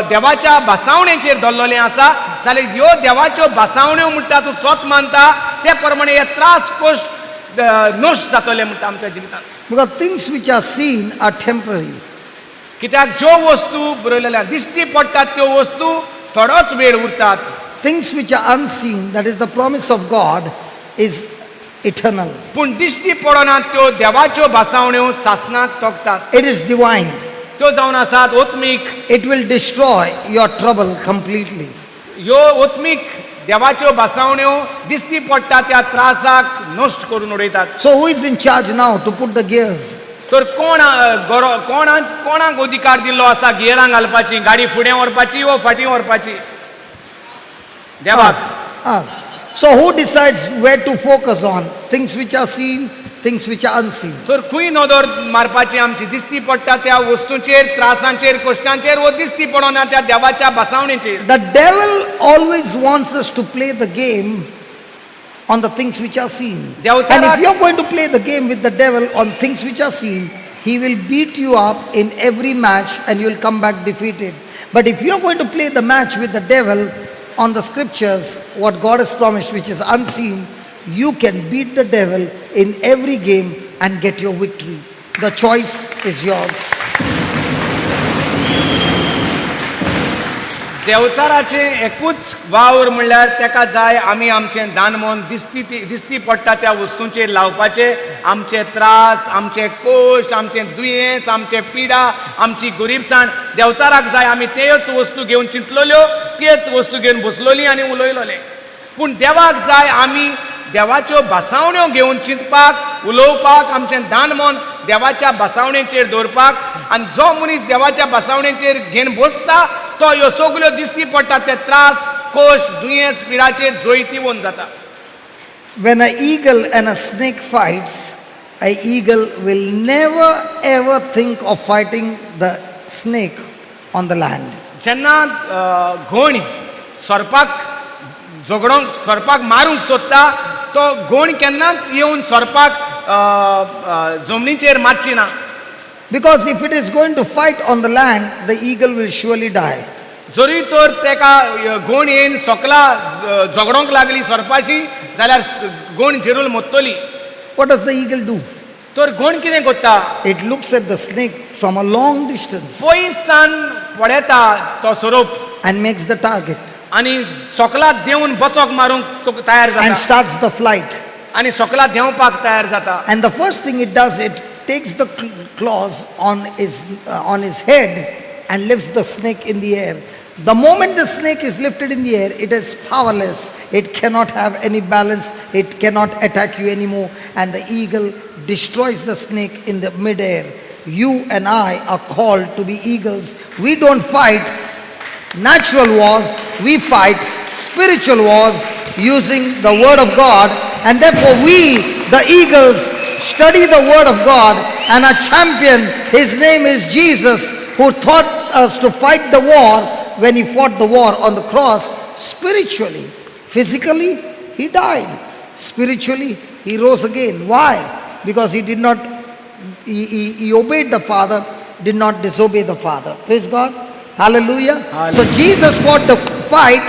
देवाच्या भासावणेचेर दवरलेलें आसा जाल्यार ह्यो देवाच्यो भासावण्यो म्हणटा तूं सत मानता ते प्रमाणे हे त्रास कश्ट नश्ट जातले म्हणटा आमच्या जिवितांत. Because things which are seen are temporary. कित्याक ज्यो वस्तू बरयलेल्या दिश्टी पडटात त्यो वस्तू थोडोच वेळ उरतात. Things which are unseen, that is the promise of God, is eternal. पूण दिश्टी पडना त्यो देवाच्यो भासावण्यो सासनाक तोखतात. It is divine. त्यो जावन आसात ओत्मीक. It will destroy your trouble completely. ह्यो ओत्मीक देवाच्यो भासावण्यो दिश्टी पडटा त्या त्रासाक नश्ट करून उडयतात. So who is in charge now to put the gears? तर कोण गोरो कोणाक कोणाक अधिकार दिल्लो आसा गियरां घालपाची, गाडी फुडें व्हरपाची वो फाटीं व्हरपाची? देवाक. Us. Us. So who decides where to focus on? Things which are seen, things which are unseen. तर खंय नदर मारपाची आमची? दिश्टी पडटा त्या वस्तूंचेर, त्रासांचेर, कश्टांचेर, वो दिश्टी पडना त्या देवाच्या भासावणेचेर? The devil always wants us to play the game on the things which are seen. देवचाराक- And if you're going to play the game with the devil on things which are seen, he will beat you up in every match and you'll come back defeated. But if you're going to play the match with the devil on the scriptures, what God has promised, which is unseen, you can beat the devil in every game and get your victory. The choice is yours. देवचाराचें एकूच वावर म्हणल्यार तेका जाय आमी आमचें दानमन दिसती ती दिसती पडटा त्या वस्तूंचेर लावपाचें. आमचे त्रास, आमचे कोश्ट, आमचें दुयेंस, आमचे पिडा, आमची गरिबसाण देवचाराक जाय आमी तेच वस्तू घेवन चिंतलेल्यो, तेच वस्तू घेवन बसलोली आनी उलयलोले. पूण देवाक जाय आमी देवाच्यो भासावण्यो घेवन चिंतपाक, उलोवपाक, आमचें दानमन देवाच्या भासावणेचेर दवरपाक. आनी जो मनीस देवाच्या भासावणेचेर घेवन बसता तो ह्यो सगल्यो दिसती पडटा ते त्रास, कोश्ट, दुयेंस, पिडाचेर जैतिवंत जाता. When an eagle and a snake fights, an eagle will never ever think of fighting the snake on the land. जेन्ना घोण सोरपाक झगडोंक, सोरपाक मारूंक सोदता, तो घोण केन्नाच येवन सोरपाक जमनीचेर मारची ना. Because if it is going to fight on the land, the eagle will surely die. जरी तर तेका घोण येवन सकला झगडोंक लागली सोरपाशी जाल्यार घोण जेरूल मोत्तली. What does the eagle do? तर घोण कितें करता? It looks at the snake from a long distance पयसान पळयता तो सोरोप and makes the target आनी सकला देंवन बचोक मारूंक तो तयार and जाता starts the flight. आनी सकला देंवपाक तयार जाता. And the first thing it does, it takes the claws on his head and lifts the snake in the air. The moment the snake is lifted in the air, it is powerless. It cannot have any balance. It cannot attack you anymore. And the eagle destroys the snake in the midair. You and I are called to be eagles. We don't fight natural wars, we fight spiritual wars using the word of God. And therefore we, the eagles, study the word of God, and our champion, his name is Jesus, who taught us to fight the war when he fought the war on the cross spiritually. Physically, he died. Spiritually, he rose again. Why? Because he did not, he obeyed the Father, did not disobey the Father. Praise God. Hallelujah. Hallelujah. So Jesus fought the fight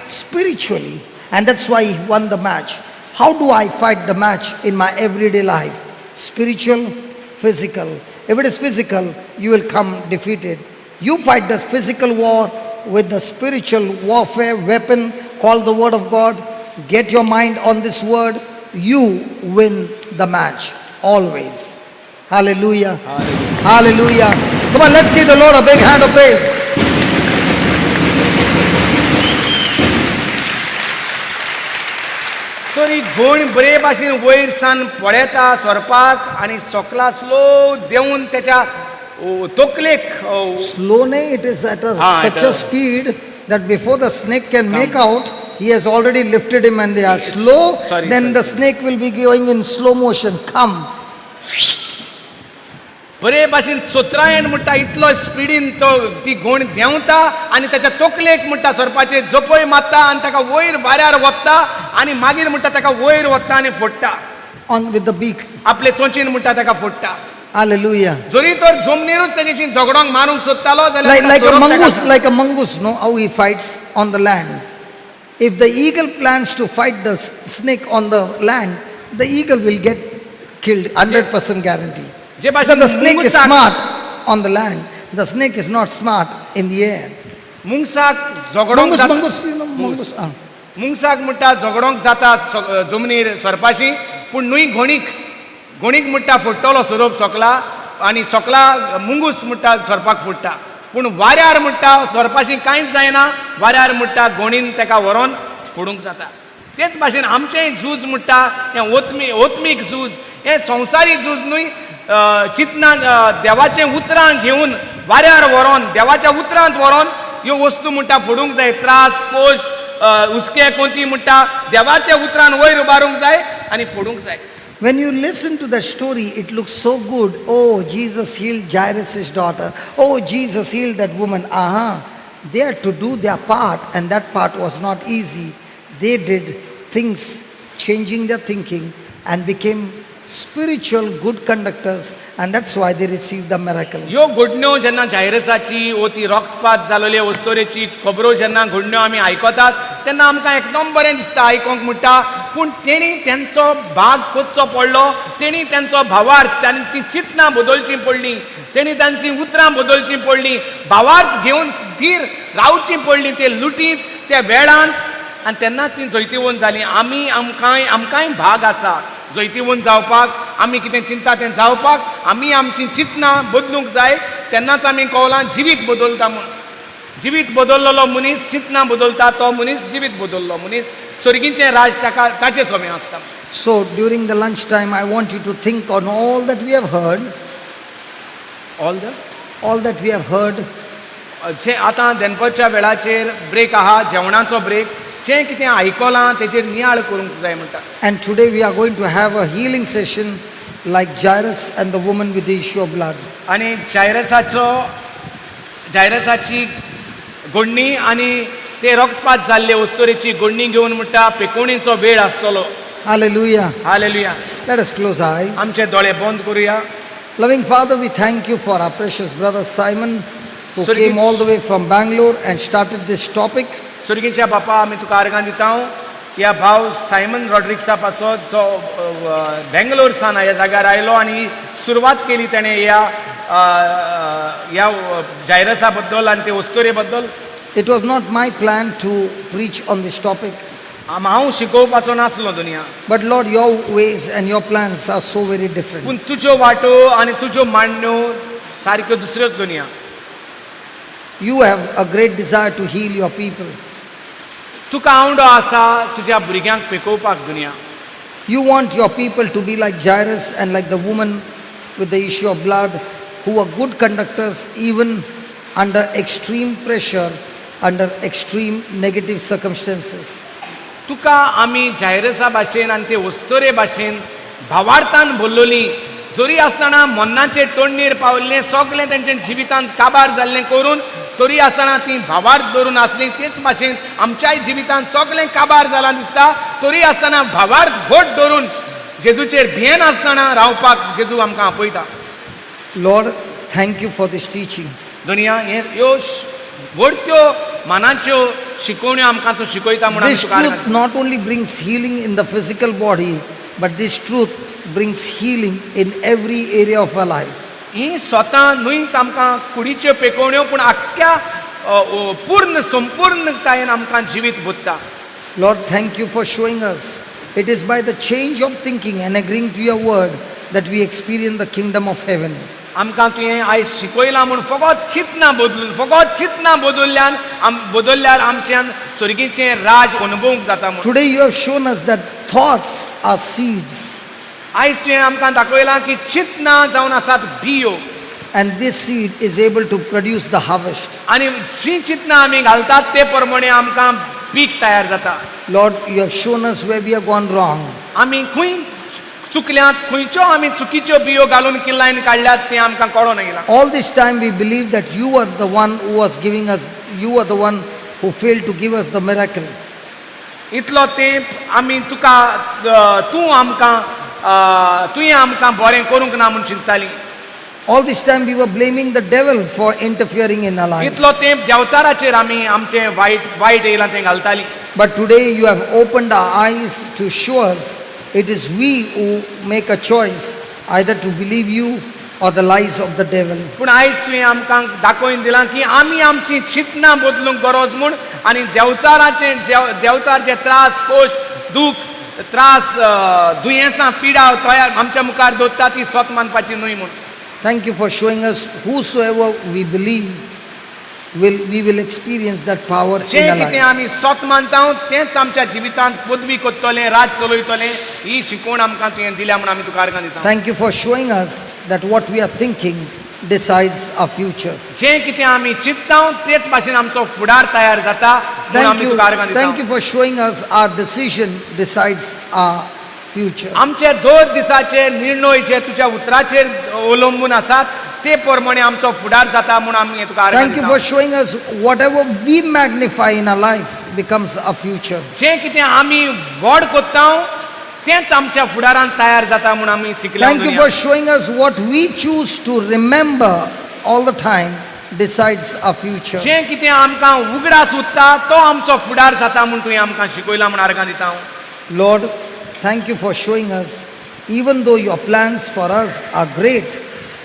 spiritually, and that's why he won the match. How do I fight the match in my everyday life? Spiritual, physical. If it is physical, you will come defeated. You fight the physical war with the spiritual warfare weapon called the Word of God. Get your mind on this word. You win the match always. Hallelujah. Hallelujah. Hallelujah. Come on, let's give the Lord a big hand of praise. तर ही घोण बरे भाशेन वयर सान पळयता सोरपाक आनी सकला slow देंवन तेच्या तकलेक Slow nay, it is at a, such a speed that before the snake can make out, he has already lifted him, and they are slow. Sorry, then sorry. The snake will be going in slow motion. Come. बरे भाशेन चोत्रायेन म्हणटा इतलो स्पिडीन तो ती घोण देंवता आनी ताच्या तकलेक म्हणटा सोरपाचेर जपय मारता आनी ताका वयर वाऱ्यार वता आनी मागीर म्हणटा ताका वयर वता आनी फोडटा. On with the beak. आपले चोंचीन म्हणटा ताका फोडटा. Hallelujah. जरी तर जमनीरूच तेजेशी झगडोंक मारूंक सोदतालो जाल्यार Like a सोरोप ताका mongoose, like a mongoose, no, how he fights on the land. If the eagle plans to fight the snake on the land, the eagle will get killed, 100% guarantee. J Because भाशेन the snake is मुंगसाक smart on the land, the snake is not smart in the air. मुंगसाक झगडोंक Mongoose, जाता mongoose, you know, mongoose. मुंगसाक म्हणटा झगडोंक जाता जमनीर सोरपाशी, पूण न्हय घोणीक. घोणीक म्हणटा फोडटलो सोरोप सोकला आनी सोकला मुंगूस म्हणटा सोरपाक फोडटा, पूण वाऱ्यार म्हणटा सोरपाशी कांयच जायना. वाऱ्यार म्हणटा घोणीन तेका व्हरोन फोडूंक जाता. तेच भाशेन आमचेंय झूज म्हणटा हें ओत्मीक झूज, हें संवसारीक झूज न्हय. चिंतना देवाचें उतरां घेवन वाऱ्यार व्हरोन, देवाच्या उतरांत व्हरोन ह्यो वस्तू म्हणटा फोडूंक जाय. त्रास, कोश्ट, हुस्के, कोंती म्हणटा देवाच्या उतरान वयर उबारूंक जाय आनी फोडूंक जाय. When you listen to that story, it looks so good. Oh, Jesus healed Jairus' daughter. Oh, Jesus healed that woman. Aha. They had to do their part, and that part was not easy. They did things changing their thinking and became spiritual good conductors, and that's why they received the miracle. ह्यो घडण्यो जेन्ना जायरसाची वो ती रक्तपात जालोले अस्तोरेची खबरो जेन्ना घडण्यो आमी आयकतात तेन्ना आमकां एकदम बरें दिसता आयकोंक म्हणटा, पूण तेणी तेंचो भाग करचो पडलो, तेणी तेंचो भावार्थ तांची चिंतनां बदलचीं पडलीं, तेणी तांचीं उतरां बदलचीं पडलीं, भावार्थ घेवन धीर रावचीं पडलीं ते लुटींत त्या वेळांत, आनी तेन्ना ती जैतिवंत जालीं. आमी आमकांय आमकांय भाग आसा जैतिवंत जावपाक, आमी कितें चिंता तें जावपाक आमी आमचीं चिंतनां बदलूंक जाय, तेन्नाच आमी कवलां जिवीत बदलता म्हूण. जिवीत बदललेलो मनीस चिंतनां बदलता, तो मनीस जिवीत बदललो मनीस सर्गीचें राज ताका ताचे समें आसता. So during the lunch time I want you to think on all that we have heard. All that we have heard. जे आतां दनपारच्या वेळाचेर ब्रेक आहा, जेवणाचो ब्रेक, जें कितें आयकलां तेचेर नियाळ करूंक जाय म्हणटा. And today we are going to have a healing session like Jairus and the woman with the issue of blood. आनी जायरसाची गोडणी आनी ते रक्तपात जाल्ले अस्तोरेची गोडणी घेवन म्हणटा पेकोणीचो वेळ आसतलो. Hallelujah. Hallelujah. Let us close our eyes. आमचे दोळे बंद करुया. Loving Father, we thank you for our precious brother Simon, who Sorry, came all the way from Bangalore and started this topic. सर्गीच्या बापा, आमी तुका आर्गां दिता ह्या भाव सायमन रॉड्रिक्सा पासत जो बेंगलोर सान ह्या जाग्यार आयलो आनी सुरवात केली तेणें ह्या ह्या जायरसा बद्दल आनी ते अस्तोरे बद्दल. It was not my plan to preach on this topic. हांव शिकोवपाचो नासलो दुनिया. But Lord, your ways and your plans are so very different. पूण तुज्यो वाटो आनी तुज्यो मांडण्यो सारक्यो दुसऱ्योच दुनिया. You have a great desire to heal your people. तुका आवडो आसा तुज्या भुरग्यांक पेकोवपाक दुनिया. You want your people to be like Jairus and like the woman with the issue of blood, who were good conductors even under extreme pressure, under extreme negative circumstances. तुका आमी जायरसा भाशेन आनी ते अस्तोरे भाशेन भावार्थान भरलोली, जरी आसतना मन्नाचे तोंडणीर पावल्लें सगळें तेंच्या जिवितांत काबार जाल्लें करून, तरी आसतना ती भावार्थ धरून आसली. तेच भाशेन आमच्याय जिवितांत सगळें काबार जालां दिसता, तरी आसतना भावार्थ घट धरून जेजूचेर भियेन आसतना रावपाक जेजू आमकां आपयता. Lord, thank you for this teaching. दुनिया हे ह्यो व्हडत्यो मानाच्यो शिकोवण्यो आमकां तूं शिकयता म्हूण This truth not only brings healing in the physical body, but this truth brings healing in every area of our life. ही स्वता न्हूच आमकां कुडीच्यो पेकोवण्यो, पूण आख्ख्या पूर्ण संपूर्णतायेन आमकां जिवीत बुदता. Lord, thank you for showing us. It is by the change of thinking and agreeing to your word that we experience the kingdom of heaven. आमकां तुवें आयज शिकयलां म्हूण फकत चिंतनां बदलून, फकत चिंतनां बदलल्यान बदलल्यार आमच्यान सर्गीचें राज अनुभवूंक जाता म्हूण. Today you have shown us that thoughts are seeds. आयज तुवें आमकां दाखयलां की चिंतनां जावन आसात बियो. And this seed is able to produce the harvest. आनी जी चिंतनां आमी घालतात ते प्रमाणे आमकां पीक तयार जाता. Lord, you have shown us where we have gone wrong. आमी खंय चुकल्यात, खंयच्यो आमी चुकीच्यो बियो घालून किल्लायन काडल्यात तें आमकां कळोन येयलां. All this time we believe that you are the one who was giving us, you are the one who failed to give us the miracle. इतलो तेंप आमी तुका, तूं आमकां, तुवें आमकां बरें करूंक ना म्हूण चिंतताली. All this time we were blaming the devil for interfering in our life. इतलो तेंप देवचाराचेर आमी आमचें वायट वायट येयलां तें घालताली. But today you have opened our eyes to show us it is we who make a choice either to believe you or the lies of the devil. पूण आयज तुवें आमकां दाखोवन दिलां की आमी आमची चिंतनां बदलूंक गरज म्हूण आनी देवचाराचें देवचार जे त्रास कोश दूख त्रास दुयेंसां पिडा तयार आमच्या मुखार दवरता ती स्वत मानपाची न्हय म्हूण. Thank you for showing us whosoever we believe we will experience that power in जें our कितें life. आमी स्वत मानता तेंच आमच्या जिवितांत पदवी करतलें, राज चलयतलें, ही शिकवण आमकां तुवें दिल्या म्हूण आमी तुका आर्गां दिता. Thank you for showing us that what we are thinking decides our future. जें कितें आमी चिंतता तेच भाशेन आमचो फुडार तयार जाता म्हूण Thank आमी you. तुका आर्गां दिता. Thank you for showing us our decision decides our future. आमचे दोन दिसाचे निर्णय जे तुज्या उतराचेर अवलंबून आसात ते प्रमाणे आमचो फुडार जाता म्हूण आमी तुका आर्गां Thank you दिता. for showing us whatever we magnify in our life becomes our future. जें कितें आमी व्हड करता तेंच आमच्या फुडारांत तयार जाता म्हूण आमी शिकले. Thank you for showing us what we choose to remember all the time decides our future. जें कितें आमकां उगडास उरता तो आमचो फुडार जाता म्हूण तुवें आमकां शिकयला म्हूण आर्गां दिता हांव. Lord, thank you for showing us, even though your plans for us are great,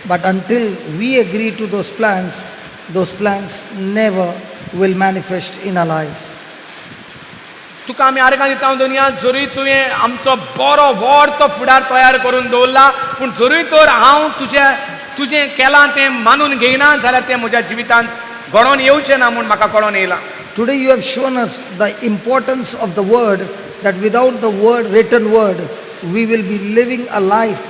but until we agree to those plans never will manifest in our life. तुका आमी आर्गां दिता दुनिया, जरूय तुवें आमचो बरो व्हड तो फुडार तयार करून दवरला, पूण जरूय तर हांव तुजें केलां तें मानून घेयना जाल्यार तें म्हज्या जिवितांत घडोवन येवचें ना म्हूण म्हाका कळोन येयलां. Today you have shown us the importance of the word, that without the word, written word, we will be living a life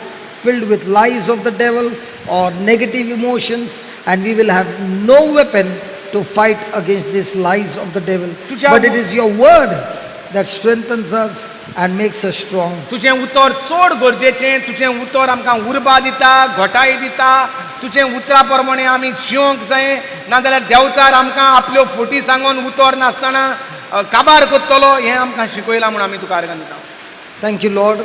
filled with lies of the devil or negative emotions, and we will have no weapon to fight against these lies of the devil. But it is your word that strengthens us and makes us strong. तुजें उतर चड गरजेचें. तुजें उतर आमकां उर्बा दिता, घटाय दिता. तुजें उतरा प्रमाणे आमी जिवंक जाय, नाजाल्यार देंवचार आमकां आपल्यो फटी सांगून उतर नासतना काबार करतलो हें आमकां शिकयलां म्हूण आमी तुका आर्गां दिता. Thank you, Lord,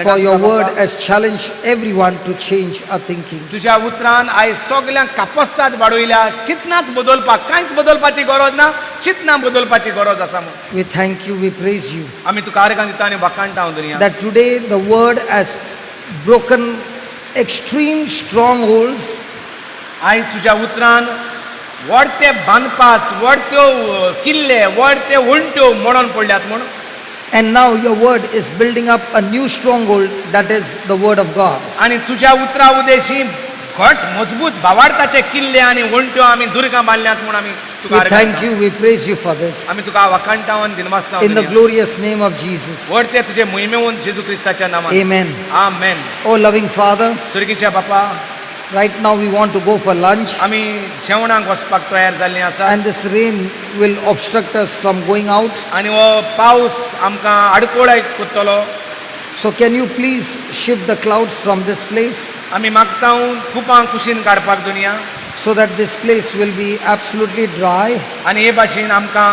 for your word has challenged everyone to change our thinking. तुज्या उतरान आयज सगल्यांक कापस्ताद वाडयल्या चिंतनाच बदलपाक. कांयच बदलपाची गरज ना, चिंतनां बदलपाची गरज आसा म्हूण. We thank you, we praise you, आमी तुका आर्गां दिता आनी वाखाणटा हांव दुनिया, that today the word has broken extreme strongholds. आयज तुज्या उतरान व्हडते बांदपास, व्हडत्यो किल्ले, व्हडते वणट्यो मोडून पडल्यात म्हूण. And now your word is building up a new stronghold, that is the word of God. आनी तुज्या उतरा उदेशी घट मजबूत भावार्थाचे किल्ले आनी वणट्यो आमी दुर्गां बांदल्यात म्हूण आमी तुका We आर्गां thank दिता. you, we praise you for this. आमी तुका वाखाणटा आनी दिनवासता In the glorious name of Jesus. व्हडते तुजे मोहिमेवून जेजू क्रिस्ताच्या नामान. Amen. Amen. Oh, loving Father, सुर्गीच्या बापा, right now we want to go for lunch, आमी जेवणाक वचपाक तयार जाल्लीं आसा, and this rain will obstruct us from going out. आनी हो पावस आमकां आडकोळ करतलो. So, can you please shift the clouds from this place, आमी मागता कुपां कुशीन काडपाक दुनिया, so that this place will be absolutely dry, आनी हे भाशेन आमकां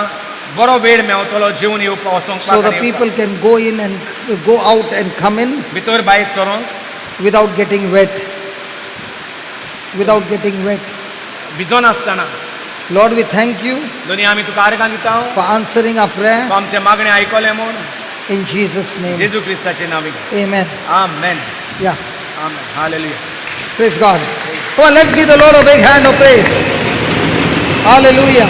बरो वेळ मेवतलो जेवन येवपाक वचोंक so the people can go in and go out and come in भितर भायर सरोंक without getting wet? Without getting wet. भिजोनासतना. Lord, we thank you दुनिया आमी तुका आर्गां दिता for answering our prayer तूं आमचें मागणें आयकलें म्हूण. in Jesus' name. जेजू क्रिस्ताचे नांव. Amen. Amen. Yeah. Amen. Hallelujah. Praise God. Come on, let's give the Lord a big hand of praise. Hallelujah.